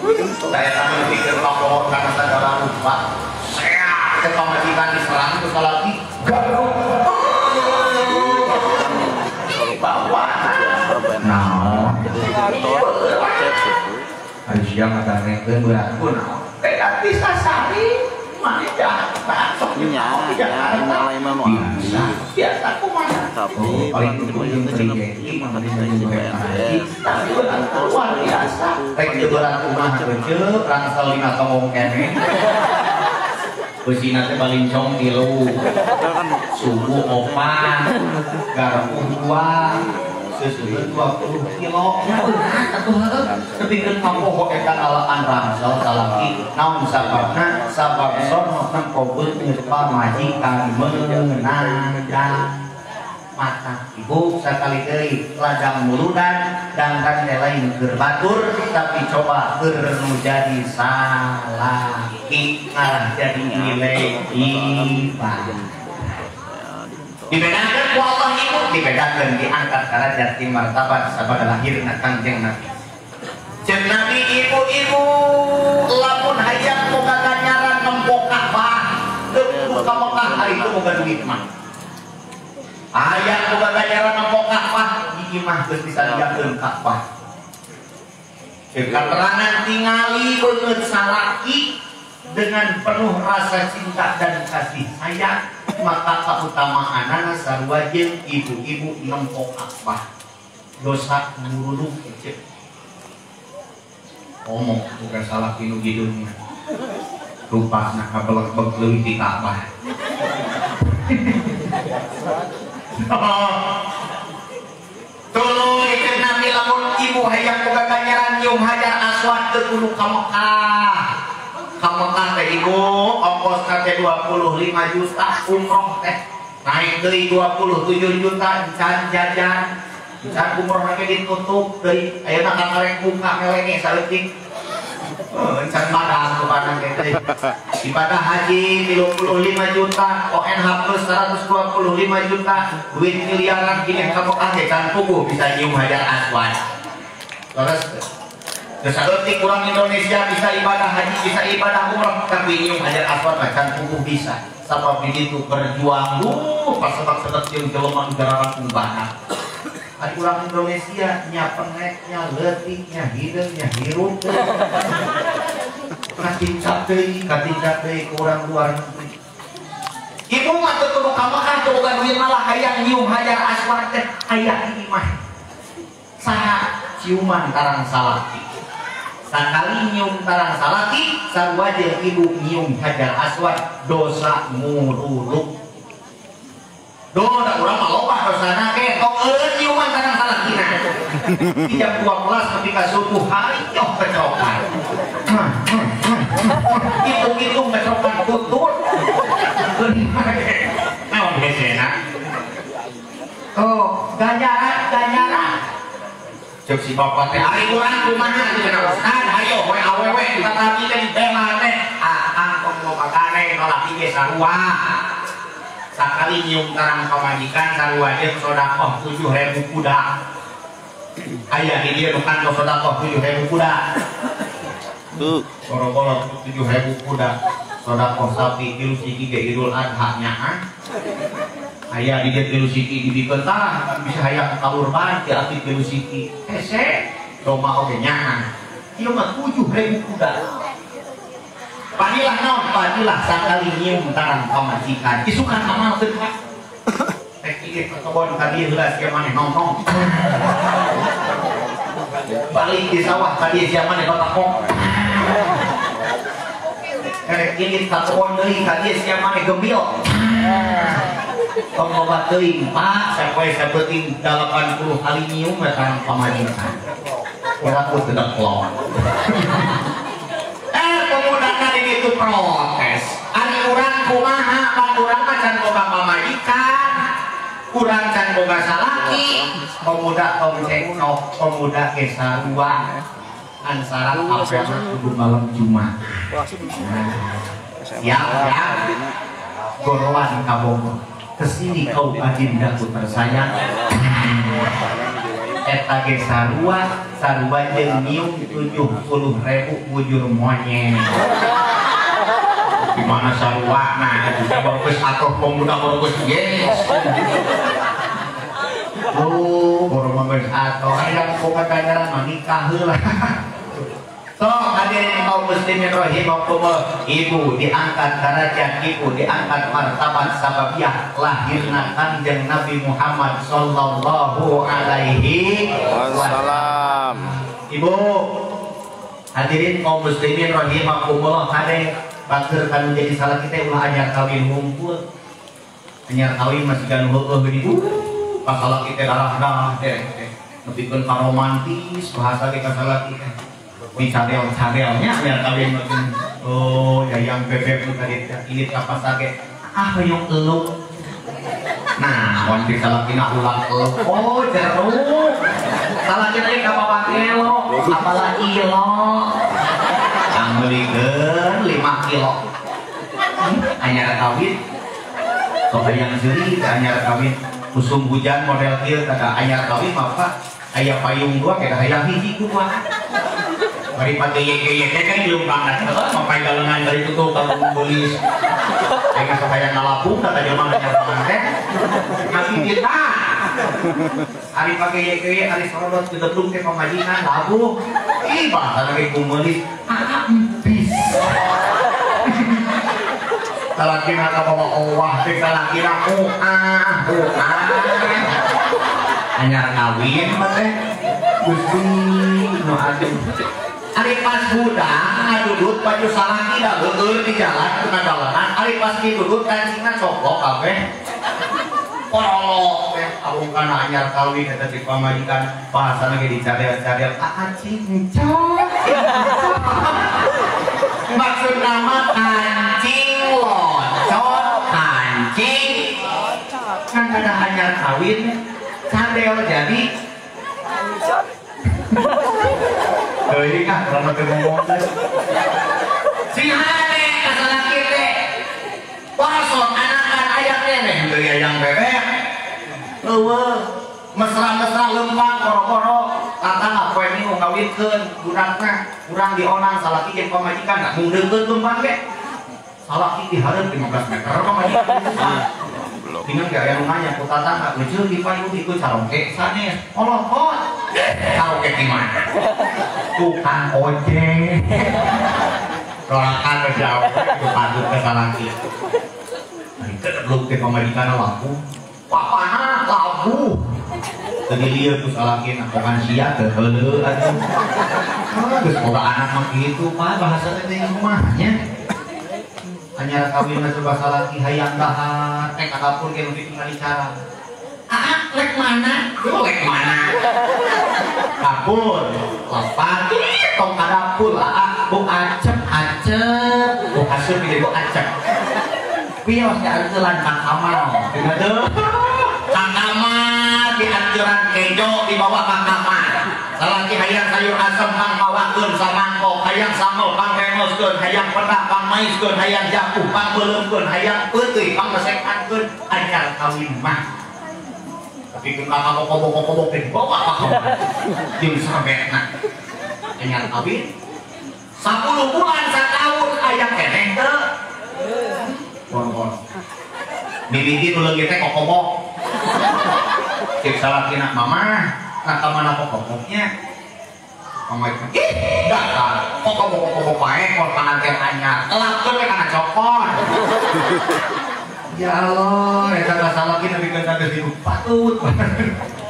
Saya sambil pikir lapor karena segala rupa. Saya ke pamajikan diserang terus lagi gagal. Bawa. Nah, hari siang ada nengkeun berat pun. Tidak bisa sari. Biasa tapi paling luar biasa. Rek berat rumah kecil, rangsel lima tongong kene. Besina teh balincong tilu, subuh opat, garpu dua, sesudah 20 kilo. Atuh heueuh, tepikeun kapoho eta alaan rangsel salaki. Naon sababna? Sabab sono nempo beungeut pamajikan meunang mata. Ibu sakali deui ladang muludan dangkan teh lain keur batur tapi coba keur nu jadi salaki malah jadi nilai ibadah. Dibedakeun ku Allah ibu, dibedakeun diangkat derajat di martabat sabada lahirna Kangjeng Nabi. Ceuk Nabi ibu-ibu lamun hayang boga ganjaran nempo Ka'bah teu kudu ka Mekah ari teu boga duit mah. Hayang boga ganjaran nempo Ka'bah di imah geus disadiakeun Ka'bah. Ceuk katerangan tingali beungeut salaki dengan penuh rasa cinta dan kasih sayang, maka keutamaanana sarua jeung ibu-ibu nempo Ka'bah. Dosa nguruduk ceuk. Omong bukan salah pinu hidungna. Rupana kabeleg-beleg leuwih ti Ka'bah. Tuluy ceuk Nabi lamun ibu hayang boga ganjaran nyium Hajar Aswad teu kudu ka Mekah. Ka Mekah teh ibu ongkosna teh 25 juta umroh teh naik deui 27 juta can jajan can umroh teh ditutup deui ayeuna kakarek buka melenge saeutik can madang rupana teh ibadah haji 35 juta ONH plus 125 juta duit miliaran kini ka Mekah teh can puguh bisa nyium Hajar Aswad. Terus saeutik urang Indonesia bisa ibadah haji, bisa ibadah umroh, tapi nyium Hajar Aswad can puguh bisa. Sabab itu berjuang, pas sebab-sebab jeung jelema nu gararang umbana. Ari urang Indonesia nya peneknya, leutiknya, hideungnya, hirup. Katincak deui ku urang luar negeri. Ibu mah teu kudu ka Mekah teu boga duit malah hayang nyium Hajar Aswad teh aya di imah. Saha ciuman tarang salaki. Sakali nyium tarang salaki, sarua jeung ibu nyium Hajar Aswad dosa nguruluk. Do da urang mah loba dosana ke tong eureun nyiuman tarang salakina. Di jam 12 ketika subuh hayoh kecokan. Hitung-hitung kecokan tutur. Naon hesena? Oh, ganjaran. Cek si bapak teh ari urang kumaha cenah ustad hayo we awewe tatapi teh dibela teh ah tong loba gane nolak ge sarua. Sakali nyium tarang pamajikan sarua jeung sedekah 7.000 kuda. Aya di dieu nu kantos sedekah 7.000 kuda. Tuh, boro-boro 7.000 kuda. Sedekah sapi tilu siki ge Idul Adha nyaah. Aya di dieu tilu siki dibikeun tah bisa hayang kalurban ti ati tilu siki. Hese domba oge nyaah. Ieu mah 7.000 kuda. Padilah naon? Padilah sakali nyium tarang pamajikan. Isukan amal teu Pak. Rek ieu ka kebon ka dieu heula sia maneh nongkrong. Balik di sawah ka dieu sia maneh batakok. Rek ieu ka kebon deui ka dieu sia maneh gembil. Tong loba teuing Pak, sapoe sapeuting 80 kali nyium we tarang pamajikan. Urang teu deklon. Pemuda itu protes. Ari urang kumaha, pan urang mah can boga pamajikan, urang can boga salaki. Pemuda tong cekcok, pemuda ge sarua. Ansaran apelna kudu malam Jumat. Siap ya. Gorowan ka Bogor. Kesini kau adindaku tersayang. Eta ge sarua sarua jeung nyium 70.000 bujur monyet. Di mana sarua nah eta bagus atau pemuda bagus yes. Oh, baru manggeus atau hayang boga ganjaran mah nikah heula. Sok hadirin kaum muslimin rahimakumullah, ibu diangkat derajat, ibu diangkat martabat sababiah lahirna Kanjeng Nabi Muhammad sallallahu alaihi wasallam. Ibu hadirin kaum muslimin rahimakumullah, hade bager kanu jadi salah kita ulah anyar kawin ngumpul. Anyar kawin masih kan heueuh geuning. Pas salah kita darah-darah teh nepikeun ka romantis bahasa kita salah kita. Di cadel-cadelnya biar kawin makin oh yayang bebek nu tadi ini ka pasar ge ah hoyong eluk. Nah, wan di salakina ulang eluk. Oh, jeruk. Salakina ge ka papakelo, apalah ilo. Angmeulikeun 5 kilo. Anyar kawin. Sok hayang seuri anyar kawin. Musim hujan model kieu kada anyar kawin mah Pak. Aya payung dua kada hayang hiji dua. Bari pake yek kan leumpang heuh sampai galengan dari tutup ka belis. Aing sok hayang ngalapung kata jelema anyar teh. Ngasih kita. Ari pake yek ari sorodot gedeblung teh pamajikan labuh. Ih bahasa lagi kumeulis. Ah empis. Salakina ka bawa owah teh salakina ah ah. Anyar kawin mah teh. Gusti nu aduh. Ari pas hudang ngadudut baju salaki da leueur di jalan tengah jalanan. Ari pas didudut kancingna coplok kabeh. Porolok teh abung kana anyar kawin eta di pamajikan bahasana ge dicadel-cadel kancing encok. Maksud nama kancing locot kancing kan kada anyar kawin cadel jadi ancot. Deui kah urang teh ngomong teh. Sing hade ka salaki teh. Parasot anakan aya keneh deui hayang bebek. Eueuh mesra-mesra lempang koro-koro tatangga poe minggu ngawinkeun budakna urang dionang salaki jeung pamajikan mung deukeut lempang ge. Salaki dihareup 15 meter pamajikan. Tinggal gak aya nu nanya ku tatangga euceuk di payung ikut carongke sanes. Kolokot. Carongke di mana? Tukang ojek. Rolakan jauh ku patut ke salaki. Belum teh pamajikan laku. Papana laku. Tadi lieu ku salakina bukan sia teh heuleuh atuh. Geus boga anak mah kitu Pak bahasa teh kumaha nya. Anyar kawin mah serba salaki hayang dahar teh ka dapur ge nu ditinggal cara. Ah, lek mana? Lu lek mana? Dapur, lepat, tong ka dapur ah, bu acep acep, bu asup ge bu acep. Pios diantulan ka kamar. Dina teu. Ka kamar dianturan kejo dibawa ka kamar. Salaki hayang sayur asem pang mawakeun samangkok, hayang sambel pang remoskeun, hayang pedah pang maiskeun, hayang japuh pang beuleumkeun, hayang peuteui pang mesekankeun, anyar kawin mah. Tapi keun ka kobok-kobok teh dibawa ka kamar. Jeung sabetna. Anyar kawin 10 bulan sataun aya keneh teu. Bon-bon. Mimiti nu leungit teh kokobok. Cek salakina mama, nah ka mana kokoboknya? Mama itu, ih, dasar kokobok-kokobok wae kon panganten anyar. Elapkeun we kana cokor. Ya Allah, eta ka salakina bikeun ka geus patut.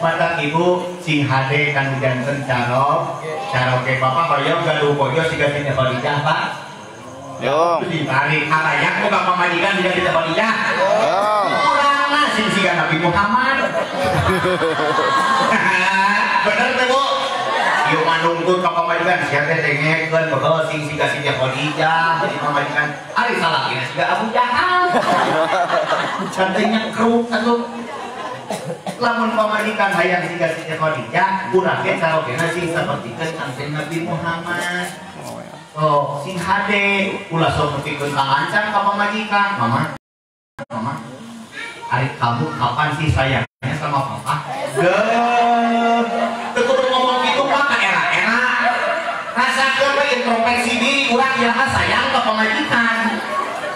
Matak ibu sing hade kanu janten carok, caroke bapak hoyong gaduh bojo siga Siti Khadijah, Pak. Yong. Ditarik harayak boga pamajikan siga Siti Khadijah. Yong. Kurangna sing siga Nabi Muhammad. Bener teh, Bu? Ieu mah nungtut ka pamajikan sia teh dengekeun bekel sing siga Siti Khadijah jadi pamajikan. Ari salakina siga Abu Jahal. Can teh nyekruk atuh. Lamun pamajikan hayang siga Siti Khadijah, urang ge carogena sing sapertikeun Kanjeng Nabi Muhammad. Oh, sing hade ulah sok nepikeun ka lancang ka pamajikan. Mama, mama, ari kamu kapan sih sayangnya sama papa? Deuh, introspeksi diri urang iraha sayang ka pamajikan.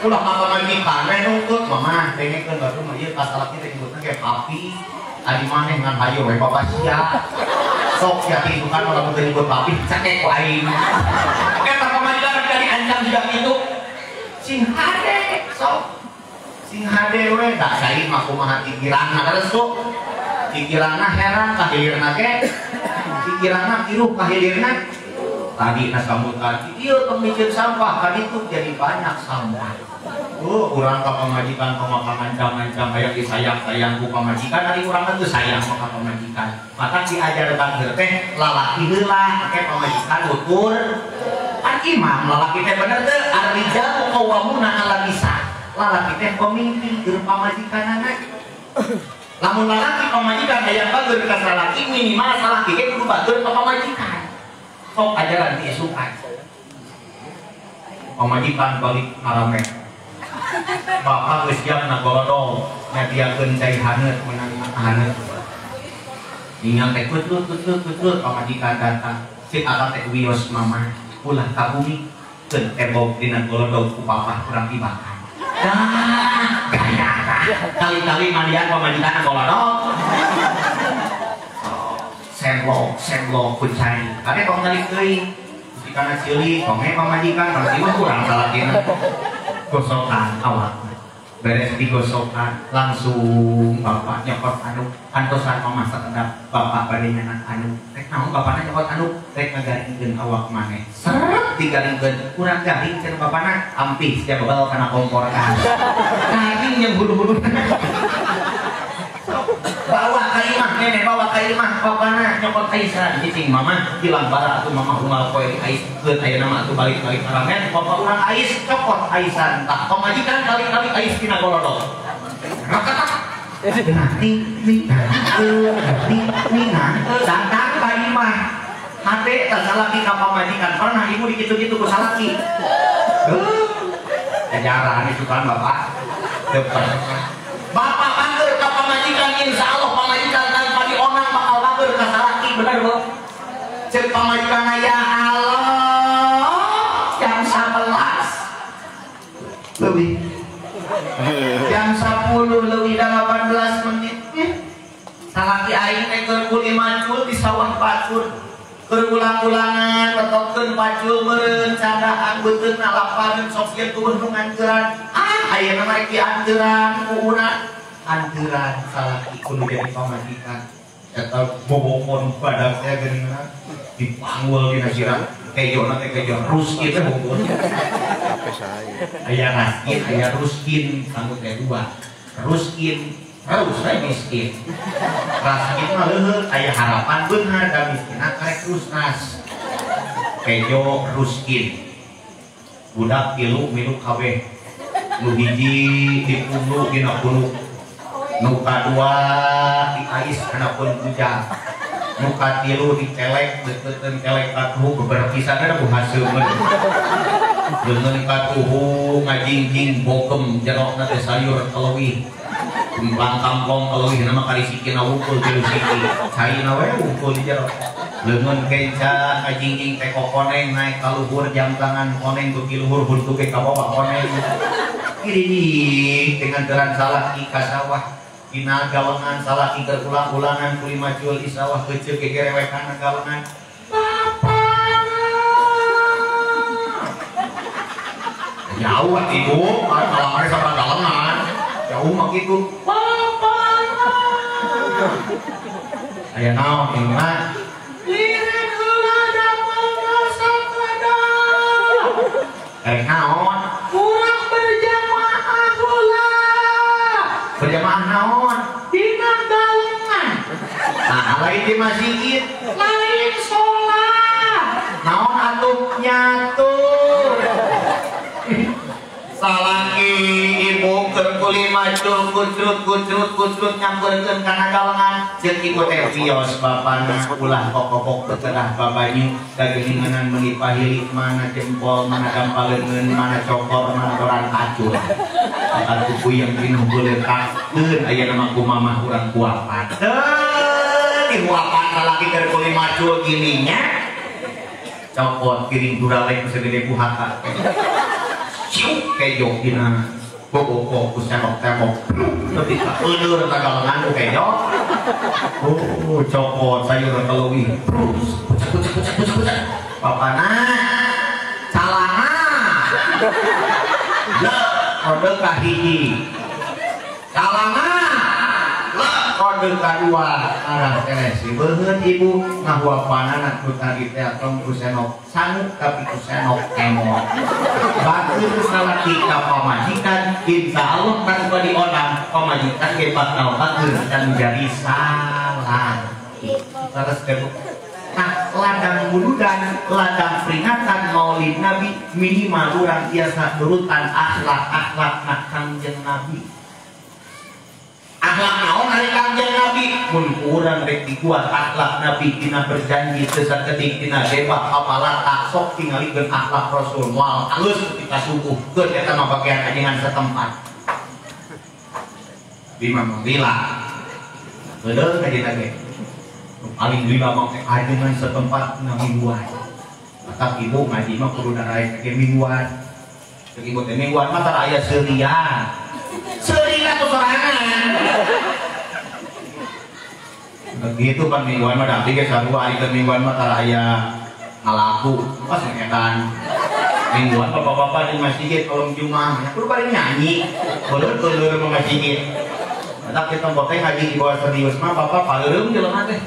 Ulah ka pamajikan we nungtut mama dengekeun batur mah ieu ka salaki teh nyebutna ge papi. Adi maneh ngan hayo we papa sia. Sok ya itu kan lamun teu nyebut papi cakek ku aing. Eta pamajikan dari ancam juga gitu. Sing hade sok. Sing hade we da cai mah kumaha pikiranna resu. Pikiranna heran ka hilirna ge. Pikiranna kiruh ka hilirna. Tadi nasambut tadi ieu tong mikir sampah kaditu jadi banyak sampah. Urang ka pamajikan pamakan ancam-ancam hayang disayang-sayang ku pamajikan ari urang mah teu sayang ka pamajikan. Maka diajarkan heuh teh lalaki heula engke pamajikan utur. Kan imam lalaki teh bener teu ar-rijalu qawwamuna 'alan nisa. Lalaki teh pemimpin keur pamajikanana. Lamun lalaki pamajikan hayang bager ka salaki minimal salaki ge kudu bager ka pamajikan. Sok ajaran diisukan. Pamajikan balik ngarame. Bapak geus siap golodong nyadiakeun cai haneut meunang haneut. Ningal teh kutlut kutlut kutlut pamajikan datang. Cik akang teh wios mama ulah ka bumi keun tembok dina golodong ku papa kurang dimakan. Dah gaya kali-kali mandian pamajikan golodong. Semblok semblok ku cai. Kade tong nalik deui. Kana cilik tong pamajikan pasti mah kurang salakina. Gosokan awak beres digosokan langsung bapak nyokot anu antosan mama sakedap bapak bade nyanak anu rek naon bapana nyokot anu rek ngagaringkeun awak maneh seret digaringkeun kurang garing cenah bapana ampih sia bebal kana kompor kan garing jeung hulu-hulu bawa ka imah nenek bawa ka imah bapana nyokot aisan cicing mama hilang bara atuh mama unggal poe di ais keun ayeuna mah atuh balik-balik karamen bapak urang ais cokot aisan tah pamajikan kali-kali ais tina golodog rakatak ning ning ning datang ka imah hate tah salaki ka pamajikan pernah ibu dikitu-kitu ku salaki ajaran itu kan bapak teu pernah bapak bager ka pamajikan insya Allah pamajikan tanpa dionang bakal bager ka salaki bener bu ceuk pamajikan ya Allah jam 11 leuwih jam 10 leuwih 18 menit salaki aing teh keur kuli macul di sawah pacul keur ulang-ulangan petokkeun pacul meureun candaan beuteungna lapareun sok sieun tueuh nu nganteran ah ayeuna mah rek dianteran ku urang anteran salaki kudu jadi pamajikan eta bobokon badak teh geuningan dipanggul dina sirah kejona teh kejo ruskin teh bobokon aya raskin aya ruskin sanggup teh dua ruskin terus we miskin raskin mah leuheung aya harapan beunghar da miskinna karek terus ras kejo ruskin budak tilu milu kabeh nu hiji dipunduk dina punuk nu kadua diais kana pun bujang nu katilu dicelek deukeutkeun kelek katuhu beberapa pisan da haseumkeun leungeun katuhu ngajingjing bokem jerokna teh sayur keleuwih kembang kangkong keleuwih nama karisikina wungkul tilu siki caina we wungkul di jero leungeun kenca ngajingjing teh kokoneng naik ka luhur jam tangan koneng beuki luhur huntu ge kabawa koneng kiri dengan teran salaki ka sawah dina galengan salaki keur ulang-ulangan kuli macul di sawah keuceuk gegerewekan galengan bapana jauh ibu kalamare sabaraha galengan jauh mah kitu bapana aya naon ieu mah liren heula damelna sakedap rek naon urang berjamaah heula berjamaah naon dina galengan nah lain di masjid lain sholat naon atuh nyatur salaki ibu keur kuli macul kucrut kucrut kucrut nyamperkeun kana galengan ceuk ibu teh wios bapana ulah kokokok teu babanyu dageuninganan meuni pahili mana jempol mana dampal leungeun mana cokor mana koran kacur atuh puyeng pinuh beuleutakeun aya nama ku mamah urang kuapan teu dihuapan salaki keur kuli macul gini nya Copot piring duralek segede buhaka. Ciuk kejo dina boboko ku sendok tembok. Nepi ka euleur tagalengan ku kejo. Oh, copot sayur teleuwih. Kucek kucek kucek kucek kucek. Bapana calana. Le kode ka hiji. Calana le kode ka dua. Arah keneh si beuheut ibu ngahuapanana ku tadi teh tong ku senok sangu tapi ku senok emot. Batur salaki ka pamajikan insya Allah tanpa diondang pamajikan ge bakal batur dan menjadi salaki. Terus nah, ladang muludan, ladang peringatan Maulid Nabi minimal urang biasa nurutan akhlak-akhlak na Kangjeng Nabi. Akhlak naon ari Kangjeng Nabi? Mun urang rek dikuat akhlak Nabi dina berjanji teu sakedik dina gebah apalata sok tingalikeun akhlak Rasul moal alus ketika subuh keun eta mah bagian ajengan setempat. Bima lila. Beuleuh ka dina ge. Paling lila mah ajengan setempat na mingguan. Matak ibu ngaji mah kudu daraek ge mingguan. Cek ibu teh mingguan mah tara aya seurian. Seurian ku sorangan. Begitu pan mingguan mah da abdi ge sarua ari teh mingguan mah tara aya ngalaku. Pas ngetan. Mingguan bapak-bapak di masjid kolom Jumat, kudu bari nyanyi. Beuleur-beuleur mah masjid. Matak kita teh ngaji di bawah serius mah bapak paleureum jelema teh.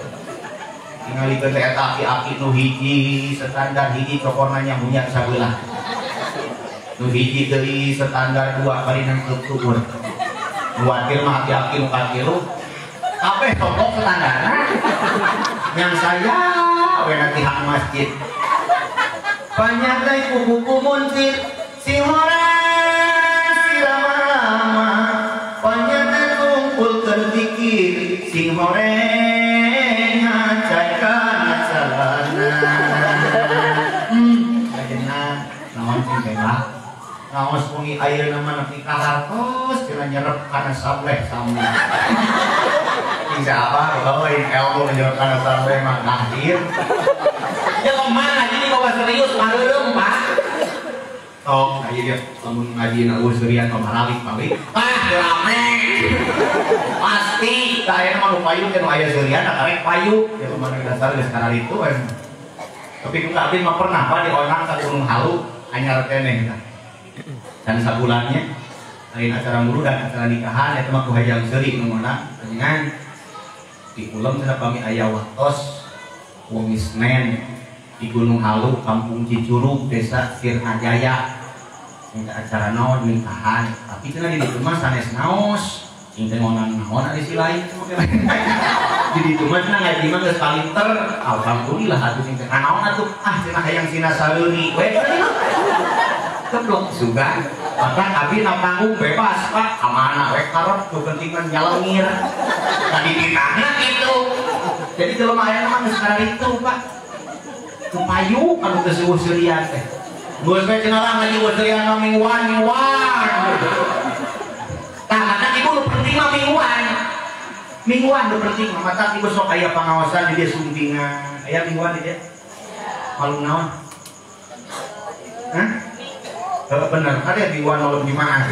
Tingalikeun teh eta aki-aki nu hiji standar hiji cokorna nyambunyan sabelah. Nu hiji deui standar dua bari nangkeup tuur. Nu wakil mah aki-aki nu katilu kabeh cokok standarna. Yang saya we na tihang masjid. Panyatai kuku muncir si horeng si lama-lama. Panyatai kumpul keur zikir sing horeng ngacai kana calana. Ayeuna naon sing teh ngaos wengi ayeuna mah nepi ka hartos cenah nyerep kana sableh sambil. Sing saapa bawa ilmu nyerep kana sableh mah ngahir. Jelema ngaji di bawah serius mareureum Pak. Tok ngaji dia lamun ngaji na eueuh seurian mah maralik-balik. Ah rame. Pasti da ayeuna mah nu payu teh nu aya seurian karek payu. Jelema nu dasar geus kararitu we. Tapi ku abdi mah pernah Pak diondang ka Gunung Halu anyar keneh tah. Dan sabulannya lain acara muludan acara nikahan eta mah ku hayang seuri nu ngondang panjenengan di kulem cenah pami aya waktos wengi Senin di Gunung Halu, Kampung Cicurug, Desa Sirnajaya. Sing acara naon nikahan, tapi cenah di ditu mah sanes naos. Sing teh ngonang naon ari si lain di ditu mah cenah ngaji mah geus palinter. Alhamdulillah atuh sing teh naon atuh ah cenah hayang sina sareuri we. Keblok sugan. Bahkan abdi na panggung bebas Pak, ka mana we karep nu penting mah nyalengir. Tadi ditahna kitu. Jadi jelema aya mah geus kararitu Pak. Kepayu anu teu seueuh seurian teh. Geus we cenah lah ngaji eueuh seurian mah mingguan mingguan. Tah matak ibu nu penting mah mingguan. Mingguan nu penting mah matak ibu sok aya pangaosan di dieu sumpingan. Aya mingguan di dieu? Malum naon? Hah? Bener, ada mingguan malam Jumat.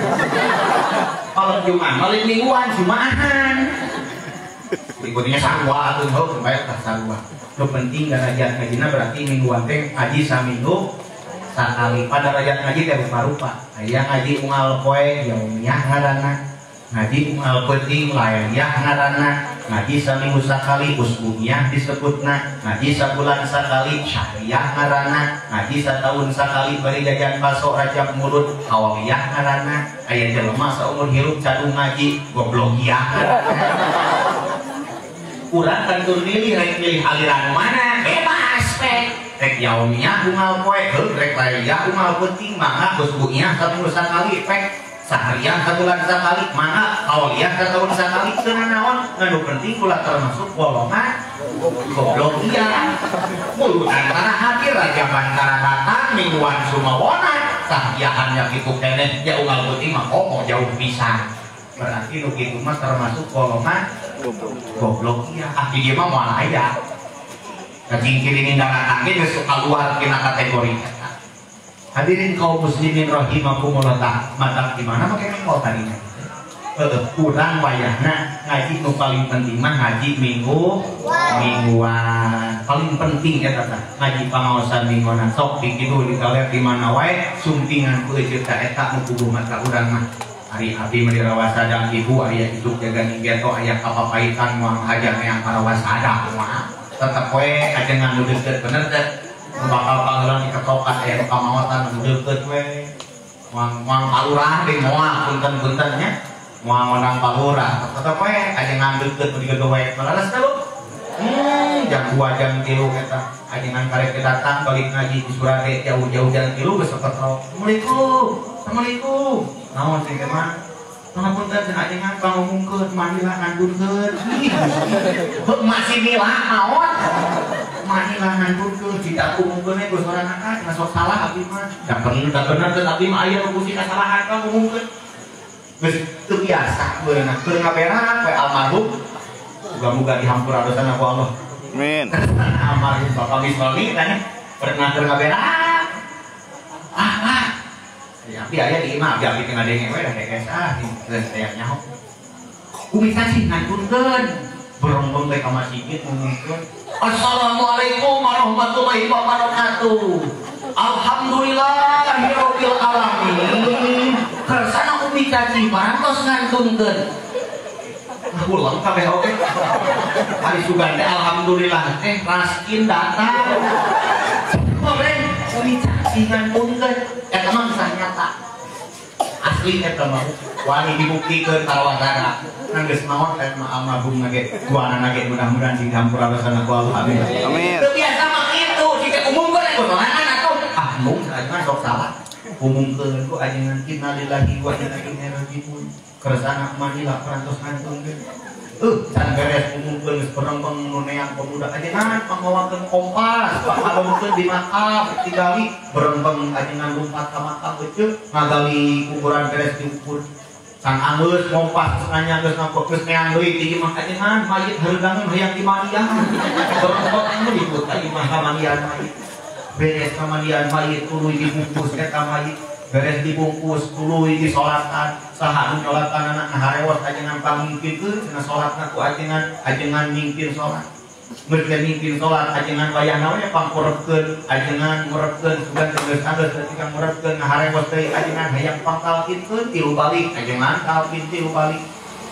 Malam Jumat, malam mingguan Jumaahan. Ikutnya sarua atuh heuh supaya tah sarua. Nu penting darajat ngajina berarti mingguan teh ngaji saminggu sakali. Pada darajat ngaji teh rupa-rupa. Aya ngaji unggal poe yaumiyah ngaranna, ngaji unggal peuting lailiyah ngaranna, ngaji saminggu sakali usbumiyah disebutna, ngaji sabulan sakali syahriyah ngaranna, ngaji sataun sakali bari jajan baso rajab mulut hawaliyah ngaranna. Aya jelema saumur hirup cadu ngaji goblokiyah ngaranna. Urang kan tur milih rek milih aliran mana bebas teh. Rek yaumiyah unggal poe heuh rek lailiyah unggal peuting mangga usbumiyah saminggu sakali pek saharian sabulan sakali mangga hawaliyah satahun sakali teu nanaon nu penting ulah termasuk golongan goblok iya mulutan tara hadir rajaban tara datang mingguan sumawona sahriahannya kitu keneh ya unggal peuting mah komo jauh pisan berarti nu kitu mah termasuk golongan goblok iya ah di dieu mah moal aya Cacing kirining daratan ge geus keluar tina kategori eta. Hadirin kaum muslimin rahimakumullah tah, matang di mana make mengkol tadinya. Kurang wayahna ngaji nu paling penting mah ngaji mingguan. Paling penting eta tah ngaji pangaosan mingguan sok di kitu di kaler di mana wae sumpingan ku cerita eta nu kudu mata urang mah. Ari abdi mah dirawasadang ibu aya hidup jaga ninggeto aya kapapaitan moal hajar yang parawasadang moal. Tetep we ajengan nu deukeut bener teh. Nu bakal pangeulan diketokan aya nu kamaotan nu deukeut we. Moal palurah deui moal punten-punten nya. Moal ngondang palurah tetep we ajengan deukeut nu digegewe maleres teh lu. Jam 2 jam 3 eta ajengan karek datang balik ngaji di Surade jauh-jauh jam 3 geus ketrok. Assalamualaikum. Assalamualaikum. Naon sih teh mah? Pangapunten cenah ajengan pangumumkeun mandilah ngandurkeun. Heuh masih milah naon? Mandilah ngandurkeun tidak umumkeun we geus sorangan cenah sok salah abdi mah. Da bener teh abdi mah aya nu kusi kasalahan pangumumkeun. Geus teu biasa beunang keur ngaberak we almarhum. Muga-muga dihampura dosana ku Allah. Amin. Almarhum Bapak Misoli tanya pernah keur ngaberak. Ah. Ya abdi aya di imah, abdi teu ngadenge we da hees ah geus aya nyaho. Umi sasih ngantunkeun berombong teh ka masjid ngumumkeun Assalamualaikum warahmatullahi wabarakatuh. Alhamdulillahirabbil alamin. Kersana umi caci parantos ngantunkeun. Pulang kabeh oge. Ari sugan teh alhamdulillah teh raskin datang. Kemarin umi caci ngantunkeun eta mah kisah nyata. Asli eta mah wani dibuktikeun karawasana. Nang geus maot eta mah almarhum ge duanana ge mudah-mudahan dihampura dosana ku Allah. Amin. Amin. Teu biasa mah kitu, jika umumkeun ku sorangan atuh. Ah mung ajengan sok salah. Umumkeun ku ajengan innalillahi wa inna ilaihi rajiun. Kersana manila parantos ngantunkeun. Can beres umumkeun geus berembeng nu neang pemuda ajengan pangmawakeun kompas, pakalungkeun di makam digali berembeng ajengan lumpat ka makam heueuh ngagali kuburan beres diukur. Can anggeus kompas nanya geus ngampok geus neang deui ti imah ajengan mayit hareudangeun hayang dimandian. Berembeng ribut ka imah kamandian mayit. Beres kamandian mayit tuluy dibungkus eta mayit. Beres dibungkus tuluy disolatan saha nu nyolatan anak ngaharewos ajengan pangmingpinkeun cenah salatna ku ajengan ajengan mingpin salat geus mingpin salat ajengan wayahna we pangkurebkeun ajengan ngurebkeun sugan geus anggeus ketika ngurebkeun ngaharewos deui ajengan hayang pangtalkinkeun tilu balik ajengan talkin tilu balik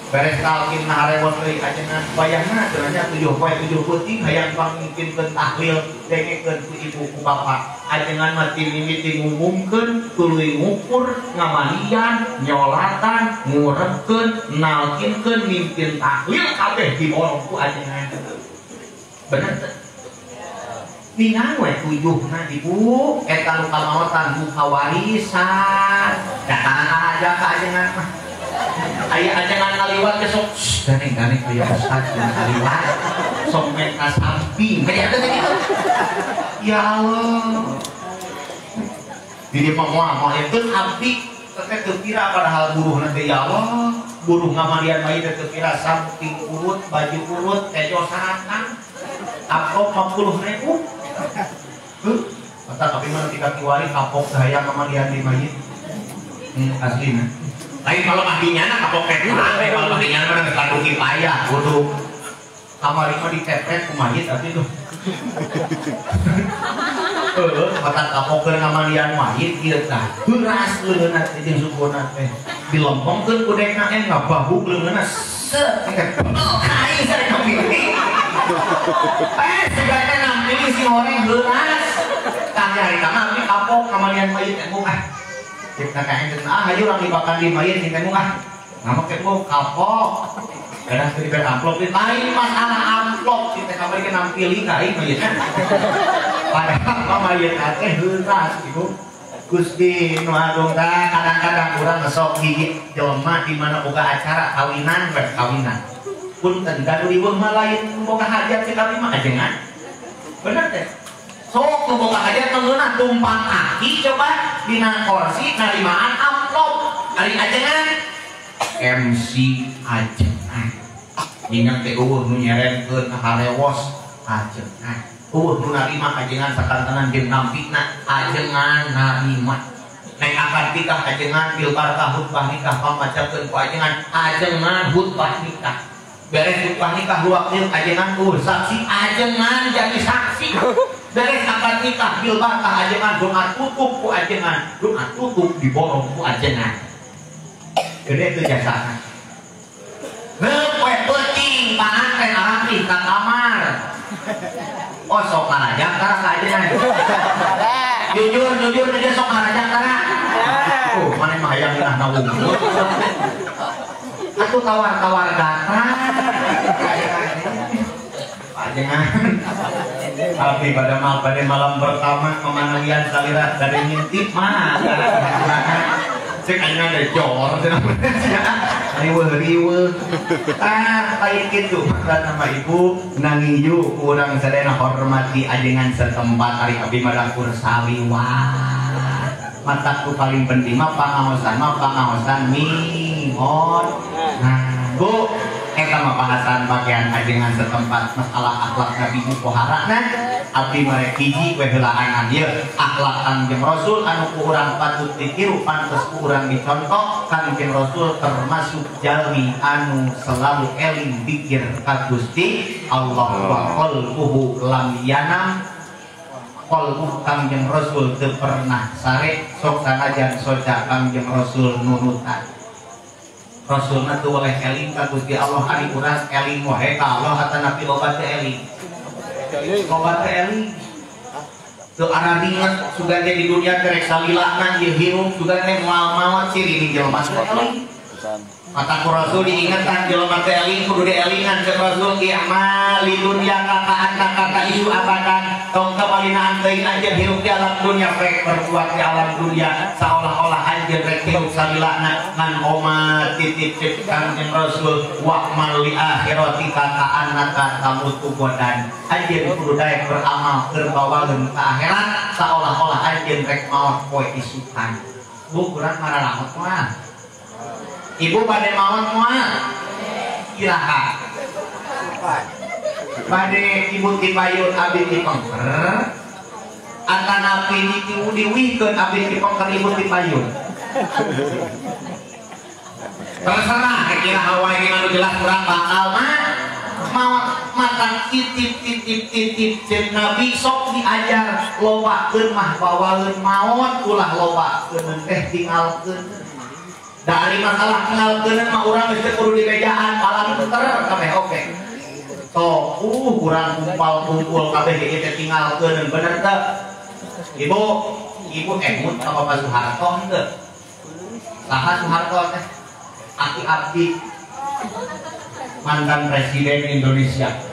beres talkin ngaharewos deui ajengan wayahna cenah 7 poe 7 peuting hayang pangmingpinkeun tahlil dengekeun ku ibu ku bapa ajengan mah mimiti ngumumkeun tuluy ngukur ngamalian nyolatan ngurebkeun nalkinkeun mimpin tahlil kabeh diborong ku ajengan. Bener teu? Ningang we tujuhna ibu eta nu kamaotan buka warisan datang aja ka ajengan mah. Aya ajengan ngaliwat ge sok ganeng-ganeng aya ustaz ngaliwat sok meta samping kayak teh kitu. Ya Allah. Di dieu mah moal moal itu abdi teh teu pira padahal buruhna teh ya Allah. Buruh ngamandian mayit teh teu pira samping urut, baju urut, tejo saratang. Amplop 50.000. Heuh, mata tapi mah tika kiwari kapok hayang ngamandian di mayit. Aslina. Lain kalau ahlinya kapok teh kalau ahlinya mah geus kadu kipayah kudu. Kamari mah ditepet ku mayit atuh tuh. Heeh, mata kapok keur ngamandian mayit ieu tah. Heuras leungeunna teh jeung sukuna teh. Dilempengkeun ku dekna eh ngabahuk leungeunna set teh. Aing sareng kapilih. Eh, sugana nampili si horeng heuras. Tah hari mah abdi kapok ngamandian mayit teh ah. Cek ka enten ah hayu urang dibakan di mayit teh ah. Nama teh kapok. Kadang teu dibere amplop lain masalah amplop si teh kamari ke nampili ka aing mayitna. Padahal mah mayit teh heuras ibu. Gusti nu agung tah kadang-kadang urang sok hiji jelema di mana boga acara kawinan we kawinan. Punten da nu riweuh mah lain boga hajat si kami mah ajengan. Bener teh? Sok nu boga hajat mah tumpang kaki coba dina kursi narimaan amplop. Ari ajengan MC ajengan. Ingat teh eueuh nu nyerenkeun harewos ajengan. Eueuh nu narima ajengan sakantenan jeung nampina ajengan narima. Neng akad nikah ajengan bil barakah khutbah nikah pamacakeun ku ajengan ajengan khutbah nikah. Beres khutbah nikah luakil ajengan eueuh saksi ajengan jadi saksi. Beres akad nikah bil barakah ajengan doa tutup ku ajengan, doa tutup diborong ku ajengan. Gede teu jasana. Heuh poe peuting panganten alami ka kamar. Oh sok ngarajang tara ka ajengan. Jujur jujur dia sok ngarajang tara. Oh maneh mah hayang ngeunah na wungkul. Atuh tawar-tawar gatra. Ajengan. Tapi pada malam pertama kemanawian salira dari ngintip mah. Cek ajengan dari jor riweuh-riweuh. Ah lain kitu maka nama ibu nangiyu urang sadayana hormati ajengan setempat ari abdi mah dapur saliwat. Matak tu paling penting mah pangaosan mihon. Nah, Bu, eta mah bahasan bagian ajengan setempat masalah akhlak Nabi mukoharana abdi mah hiji we heulaan ieu akhlak Kangjeng Rasul anu ku urang patut ditiru pantes ku urang dicontoh. Kangjeng Rasul termasuk jalmi anu selalu eling pikir ka Gusti Allah wa qalbuhu lam yanam. Qalbu Kangjeng Rasul teu pernah sare sok sanajan soca Kangjeng Rasul nurutan. Rasulna teu boleh eling ka Gusti Allah ari urang eling wae ka Allah atanapi loba teu eling. Loba teu eling. Teu araringet sugan teh di dunia teh rek salilana ieu hirup sugan teh moal maot ciri jelema teu eling. Mata ku Rasul diingetan jelema teu eling kudu dielingan cek Rasul i'mal li dunya ka kata isu abadan tong kapalinaan teuing anjeun hirup di alam dunia rek berbuat di alam dunia seolah-olah anjeun rek hirup salilana ngan koma titip cek Kangjeng Rasul wa'mal li akhiratika ka'annaka tamutu godan anjeun kudu daek beramal keur bawaeun ka akhirat seolah-olah anjeun rek maot poe isukan. Bu kurang maralaot mah. Ibu bade maot moal iraha bade ibu tipayun abdi dipengker atanapi diwihkeun abdi dipengker ibu tipayun terserah kira wae anu jelas urang bakal mah maot matang titip titip titip jeung Nabi sok diajar lobakeun mah bawaeun maot ulah lobakeun teh tinggalkeun. Dari masalah kenalkeun mah urang geus teu kudu dibejaan palanter kabeh oke. Sok urang kumpul-kumpul kabeh ieu teh tinggalkeun bener teu? Ibu, ibu emut ka Bapak Soeharto henteu? Saha Soeharto teh? Aki abdi mantan presiden Indonesia.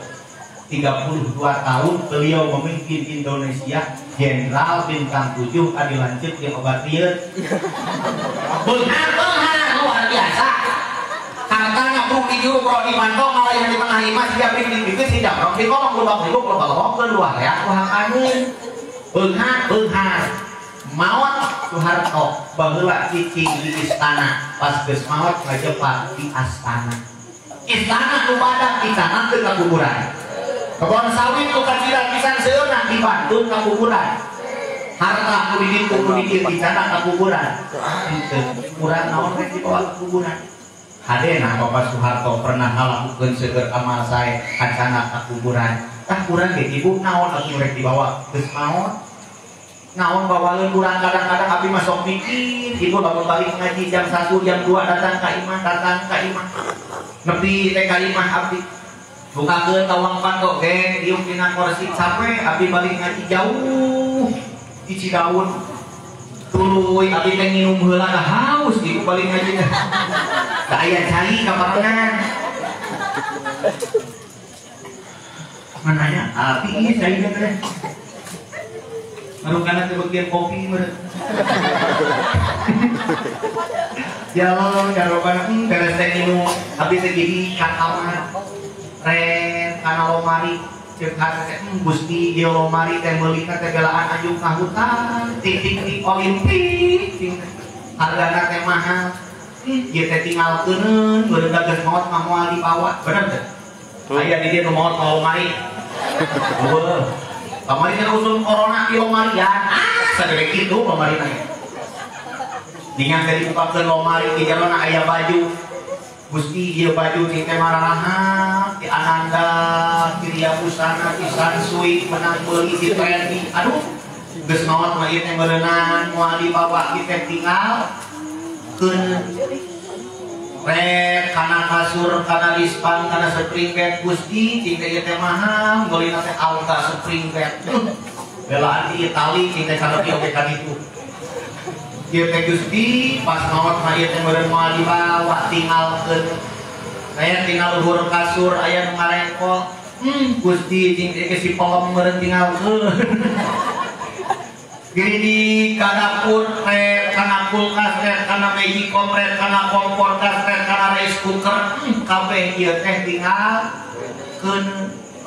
32 tahun beliau memimpin Indonesia, jenderal bintang 7 adi lanjut di obat ieu. Beunghar luar biasa. Hartana bro di juru bro di mantong malah yang di tengah imah siap di bibit si jamrok di kolong lubang hidup lubang lobongkeun luar ya kuhakaneun. Beunghar beunghar. Maot Soeharto baheula cicing di istana, pas geus maot ngajepak di astana. Istana nu badak dicanangkeun ka kuburan. Kebon sawit ku kacida pisan seueurna dibantun ka kuburan. Harta ku di ditu ku di dieu dicanang ka kuburan. Henteu urang naon rek dibawa ka kuburan. Hadena Bapak Soeharto pernah ngalakukeun seueur amal sae kacana ka kuburan. Tah urang ge ibu naon atuh rek dibawa geus maot. Naon bawaleun urang kadang-kadang abdi mah sok mikir, ibu lamun balik ngaji jam 1 jam 2 datang ka imah, datang ka imah. Nepi teh ka imah abdi. Bukakeun lawang panto ge diuk dina kursi capek abdi balik ngaji jauh di Cidaun. Tuluy abdi teh nginum heula da haus ibu balik ngaji teh. Da aya cai ka parangan. Mananya abdi ieu cai teh. Marungkana teh bagian kopi meureun. Jalan jarobana beres teh nginum abdi teh jadi ka kamar. Ren kana lomari ceuk hate teh Gusti ieu lomari teh meulina teh belaan anjung ka hutan titik di Olimpik hargana teh mahal ieu teh tinggalkeuneun beureum geus maot mah moal dibawa bener teh aya di dieu nu maot ka lomari heueuh Kamari kan usum corona di lomarian. Ah, sagede kitu kamarina. Dingan teh dibukakeun lomari di jerona aya baju. Gusti ieu baju ti teh marahap ti Ananda, ti Ria Busana, ti Sansui menang beuli ti Trendy. Aduh, geus maot mah ieu teh meureunan moal dibawa ieu teh tinggal keun rek kana kasur, kana dispan, kana spring bed. Gusti cing teh ieu teh mahal, meulina teh Alta spring bed. Belaan di Itali cing teh sanepi oge ka ditu. Ieu teh Gusti pas maot mah ieu teh meureun moal dibawa tinggalkeun. Aya tinggal luhur kasur aya nu ngarengkol. Gusti cing teh si pelem meureun tinggalkeun. Gini ka dapur rek kana kulkas rek kana magicom rek kana kompor gas rek kana rice cooker kabeh ieu teh tinggalkeun.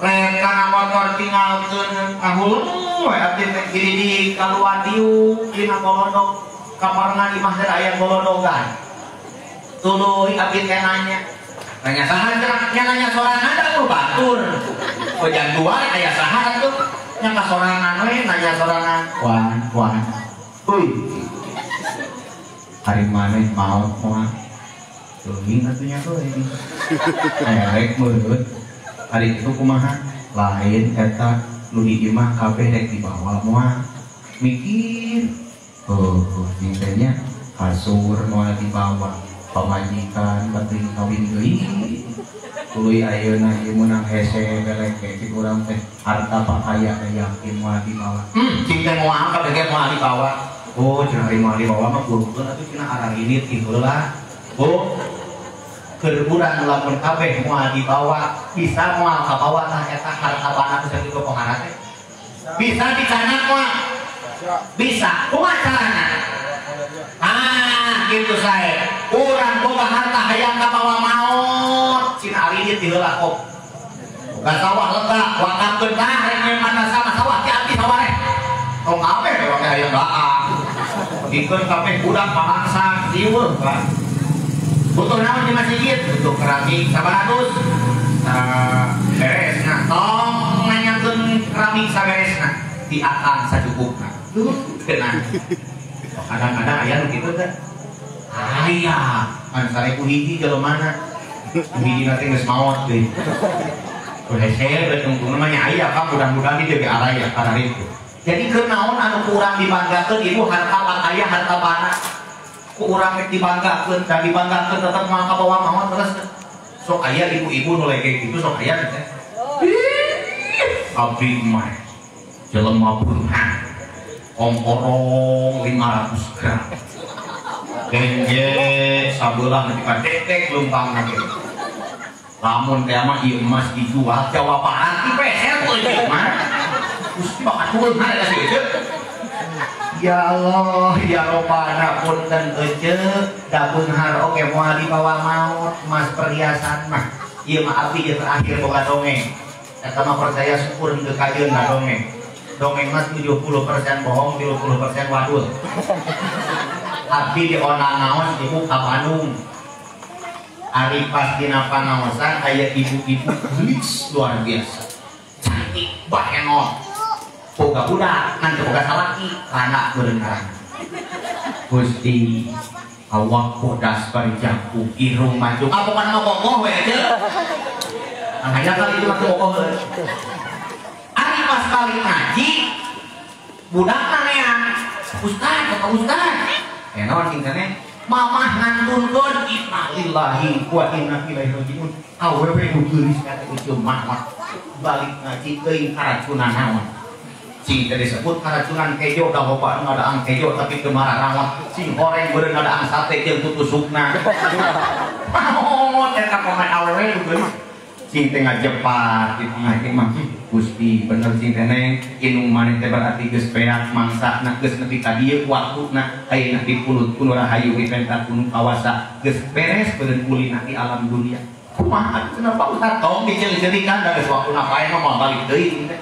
Rek kana motor tinggalkeun ngahuleng we abdi teh gini kaluar diuk dina golodog kamarna di mah teh aya golodogan. Tuluy abdi teh nanya. Nanya saha cenah? Nya nanya sorangan da ku batur. Ojan dua aya saha atuh? Nya ka sorangan we nanya sorangan. Wan, wan. Uy. Ari maneh maot moal. Teuing atuh nya heuh. Aya rek meureut. Ari kitu kumaha? Lain eta nu di imah kabeh rek dibawa moal. Mikir. Oh, cing nya kasur moal dibawa. Pamajikan batin kawin deui. Tuluy ayeuna ieu meunang hese belek cik urang teh harta pakaya teh yakin moal dibawa. Cing teh moal kabeh ge moal dibawa. Oh, cenah ari moal dibawa mah kurukeun atuh cenah ararinit kitu heula. Oh, keur urang lamun kabeh moal dibawa, bisa moal kabawa tah eta harta bana teh sakitu pohara teh. Bisa dicanak moal? Bisa. Kumaha carana? Ah, gitu sae. Urang boga harta hayang kabawa maot, cina aridit di heula kok. Boga sawah lega, wakafkeun tah rek mana sama sawah ti abdi sawah rek. Tong kabeh we hayang baak. Pikeun kabeh budak pamangsa dieueuh kan. Butuh naon di masjid? Butuh keramik 100. Nah, beresna. Tong nanyakeun keramik saberesna di akang sacukupna. Duh, tenang. Kadang-kadang aya nu kitu teh. Aya, kan 1000 hiji jelemana. Hiji na teh geus maot deui. Hese we tungtungna mah nya aya ka mudah-mudahan di teh araya kararitu. Jadi keur naon anu ku urang dibanggakeun ibu harta pakaya harta bana. Ku urang rek dibanggakeun, da dibanggakeun tetep moal kabawa maot terus. Sok aya ibu-ibu nu lege kitu sok aya teh. Abdi mah jelema beunghar. Ongkorong 500 gram. Genje sabelah nepi ka detek leumpangna ge. Lamun teh mah ieu emas dijual Jawa Barat dipeser ku ieu mah. Gusti bakal beunghar eta si ece. Ya Allah, ya Robbana punten ece, da beunghar oge moal dibawa maot emas perhiasan mah. Ieu mah abdi ieu terakhir boga dongeng. Eta mah percaya syukur henteu kajeun dongeng. Dongeng mah 70% bohong, 30% wadul. Abdi di onang naos ibu ka Bandung. Ari pas dina pangaosan aya ibu-ibu geulis luar biasa. Cantik bahenol. Boga budak ngan teu boga salaki, rana meureun ngaranna. Gusti awak bodas bari jangkung irung mancung. Ah bukan mah bogoh we aja. Makanya kali itu mah teu bogoh heuh. Ari pas kali ngaji budak nanean ustad kata ustad naon cing teh mamah ngantunkeun innalillahi wa inna ilaihi rajiun awewe nu geulis kata ieu mamah balik ngaji teuing karacunan naon cing teh disebut karacunan kejo da loba nu ngadaang kejo tapi teu mararawat cing horeng beureun ngadaang sate jeung tutusukna maot eta kumaha awewe nu geulis cing teh ngajepat di tengah mah Gusti bener cing teh neng inung maneh teh berarti geus beak mangsana geus nepi ka dieu waktuna ayeuna dipulut ku nu rahayu dipenta ku nu kawasa geus beres beureun ulina di alam dunia kumaha cenah Pak Ustad tong diceuli-ceulikan da geus waktuna pae mah moal balik deui cing teh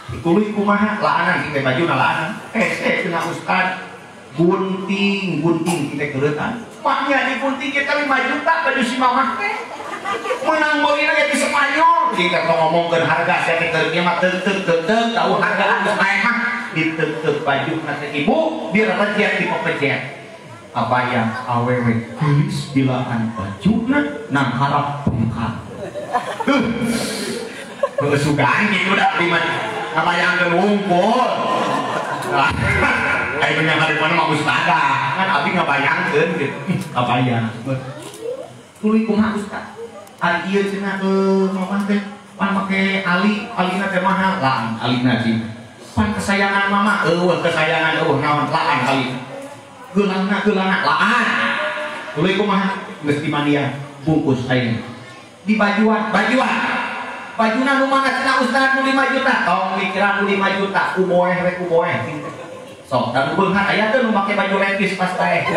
dituluy kumaha laanan cing teh bajuna laanan hese cenah Ustad gunting gunting cing teh keuretan maknya digunting kita 5 juta baju si mamah teh menang meulina ge di Spanyol. Cing teh ngomongkeun harga sia teh keur kieu mah teuk teuk teuk tahu harga geus paeh mah diteuk-teuk bajuna teh ibu direpejet dipepejet. Kabayang awewe geulis bilaan bajuna nang harap bengkak. Sugan gitu dah di mana ngabayangkeun wungkul. Ayo yang hari mana mah ustadzah kan abi ngabayangkeun gitu. Ngabayang. Tuluy kumaha ustaz? Ari ieu cenah mama teh pan make ali, alina teh mahal. Laan alina sih. Pan kesayangan mama, eueuh kesayangan eueuh naon laan alina. Geulangna geulangna laan. Tuluy kumaha? Geus dimandian, bungkus ayeuna. Di bajuan, bajuan. Bajuna nu mana cenah ustaz nu 5 juta. Tong mikiran nu 5 juta, ku boeh we ku boeh. Sok dan beunghar aya teh nu make baju levis pas paeh.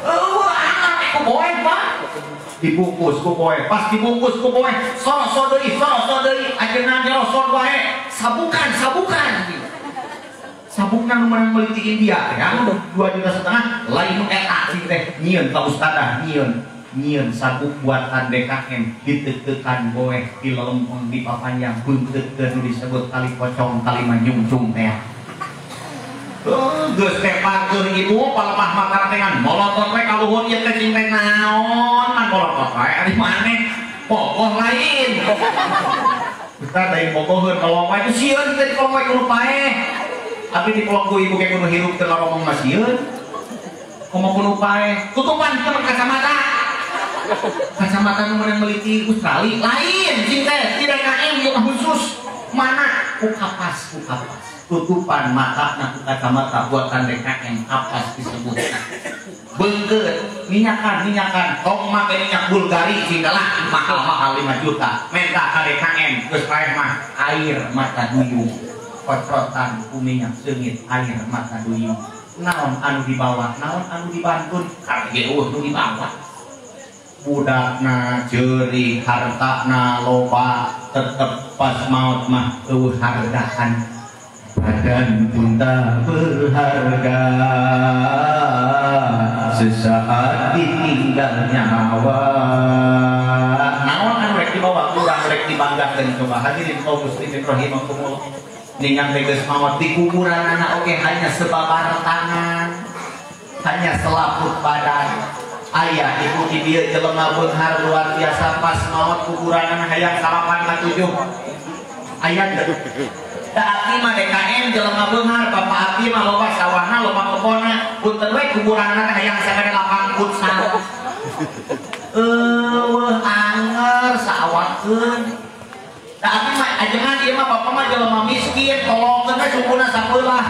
Eueuh anak ku boeh Pak. Dibungkus ku boeh, pas dibungkus ku boeh, so-so deui, so-so deui, ajeuna nyosor wae, sabukan, sabukan. Sabukna nu meunang meuli ti India teh anu 2,5 juta lain nu eta cing teh nyieun ka ustadzah nyieun. Nyieun sabuk buatan DKM diteuk-teukan boeh dilelempeng dipapanjang beunteutkeun nu disebut tali pocong tali manyungcung teh. Geus teh pageuh ibu palemah makaratengan molotot we ka luhur ieu teh cing teh naon man molotot wae ari maneh pokoh lain. Ustaz lain pokoheun kolong wae teh sieun teh dikolong wae kudu paeh. Tapi dikolong ku ibu ge kudu hirup teu ngomong mah sieun. Komo kudu paeh tutupan teu kacamata. Kacamata nu meunang meuli ti Australia lain cing teh ti DKM ieu mah khusus mana ku kapas ku kapas tutupan mata na ku kacamata buatan DKM kapas disebutna beungkeut minyakan minyakan tong make minyak Bulgari cing lah mahal-mahal 5 juta menta ka DKM geus paeh mah air mata duyung kocrotan ku minyak seungit air mata duyung naon anu dibawa naon anu dibantun karege eueuh nu dibawa budakna jeuri hartana loba tetep pas maut mah eueuh hargaan badan pun tak berharga sesaat ditinggal nyawa. Naon anu rek dibawa urang rek dibanggakeun coba hadirin kaum muslimin rahimakumullah ningang teh geus maot di kuburanana oge hanya sebabar tangan hanya selaput badan. Ayah ibu di dieu jelema beunghar luar biasa pas maot kuburanana hayang salapan ka 7. Aya teu? Da abdi mah DKM jelema beunghar bapak abdi mah loba sawahna loba kebonna punten we kuburanana teh hayang sagede lapang futsal. Eueuh anger saawakeun. Da abdi mah ajengan ieu mah bapak mah jelema miskin tolongkeun we sukuna sapeulah.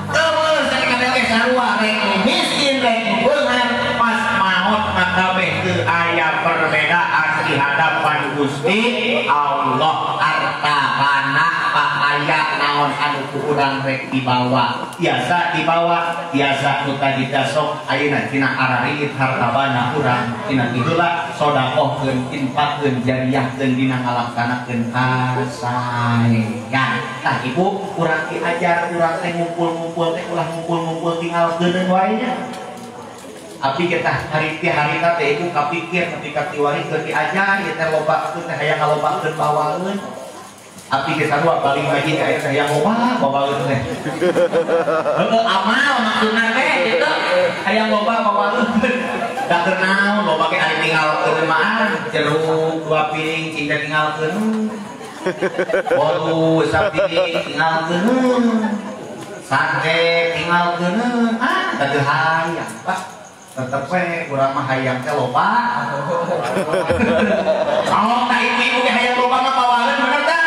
Eueuh sakabeh ge sarua rek miskin rek beunghar pas maot kabeh teu aya perbedaan di hadapan Gusti Allah. Harta bana pakaya naon anu ku urang rek dibawa biasa dibawa biasa nu tadi dasok ayeuna tina arariit harta bana urang tina diheula sodakohkeun infakkeun jariahkeun dina ngalaksanakeun kasaean. Tah ibu urang diajar urang teh ngumpul-ngumpul teh ulah ngumpul-ngumpul tinggal geuneun wae nya. Abi kita hari ti harita teh ibu kapikir ketika tiwari keur diajar ieu teh lobakeun teh hayang ngalobakeun bawaeun. Abi ge sarua paling ngaji teh aya teh hayang loba bawaeun teh. Heueuh amal maksudna teh kitu hayang loba bawaeun. Da keur naon loba ge ari tinggalkeun mah jeruk 2 piring cing teh tinggalkeun. Bolu sapiring tinggalkeun. Sate tinggalkeun. Ah da teu hayang Pak. Tetep we urang mah hayang teh loba. Kalau tah ibu-ibu ge hayang loba mah bawaeun bener tah?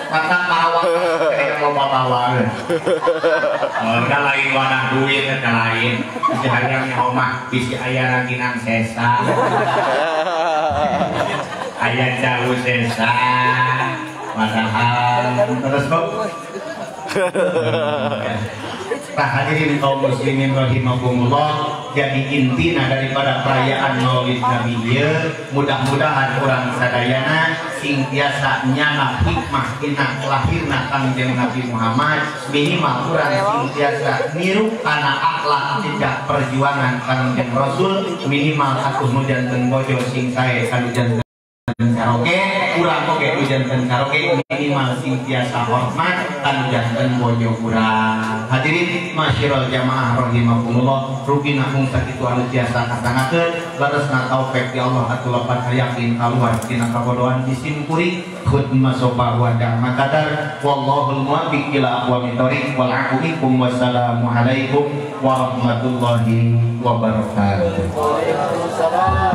Mata bawa hayang loba bawaeun. Da lain wadah duit eta lain. Bisi hayang nyaho mah bisi aya ranginang sesa. Aya jauh sesa. Padahal terus kok. Nah, hadirin kaum muslimin rahimakumullah, jadi intina daripada perayaan Maulid Nabi ieu mudah-mudahan urang sadayana sing tiasa nyanak hikmah dina lahirna Kangjeng Nabi Muhammad, minimal urang sing tiasa niru kana akhlak jejak perjuangan Kangjeng Rasul, minimal atuh nu janten bojo sing sae kanu janten Karaoke urang oge nu janten karaoke minimal sing tiasa hormat kanu janten bojo urang. Hadirin masyirul jamaah rahimakumullah, rugina mung sakitu anu tiasa katangakeun, leresna taufik ti Allah atuh lepat yakin kaluar tina kabodohan jisim kuring khutma sofa wa da'ma kadar wallahul muwaffiq ila aqwamit thoriq wal afu minkum wassalamu alaikum warahmatullahi wabarakatuh. Waalaikumsalam.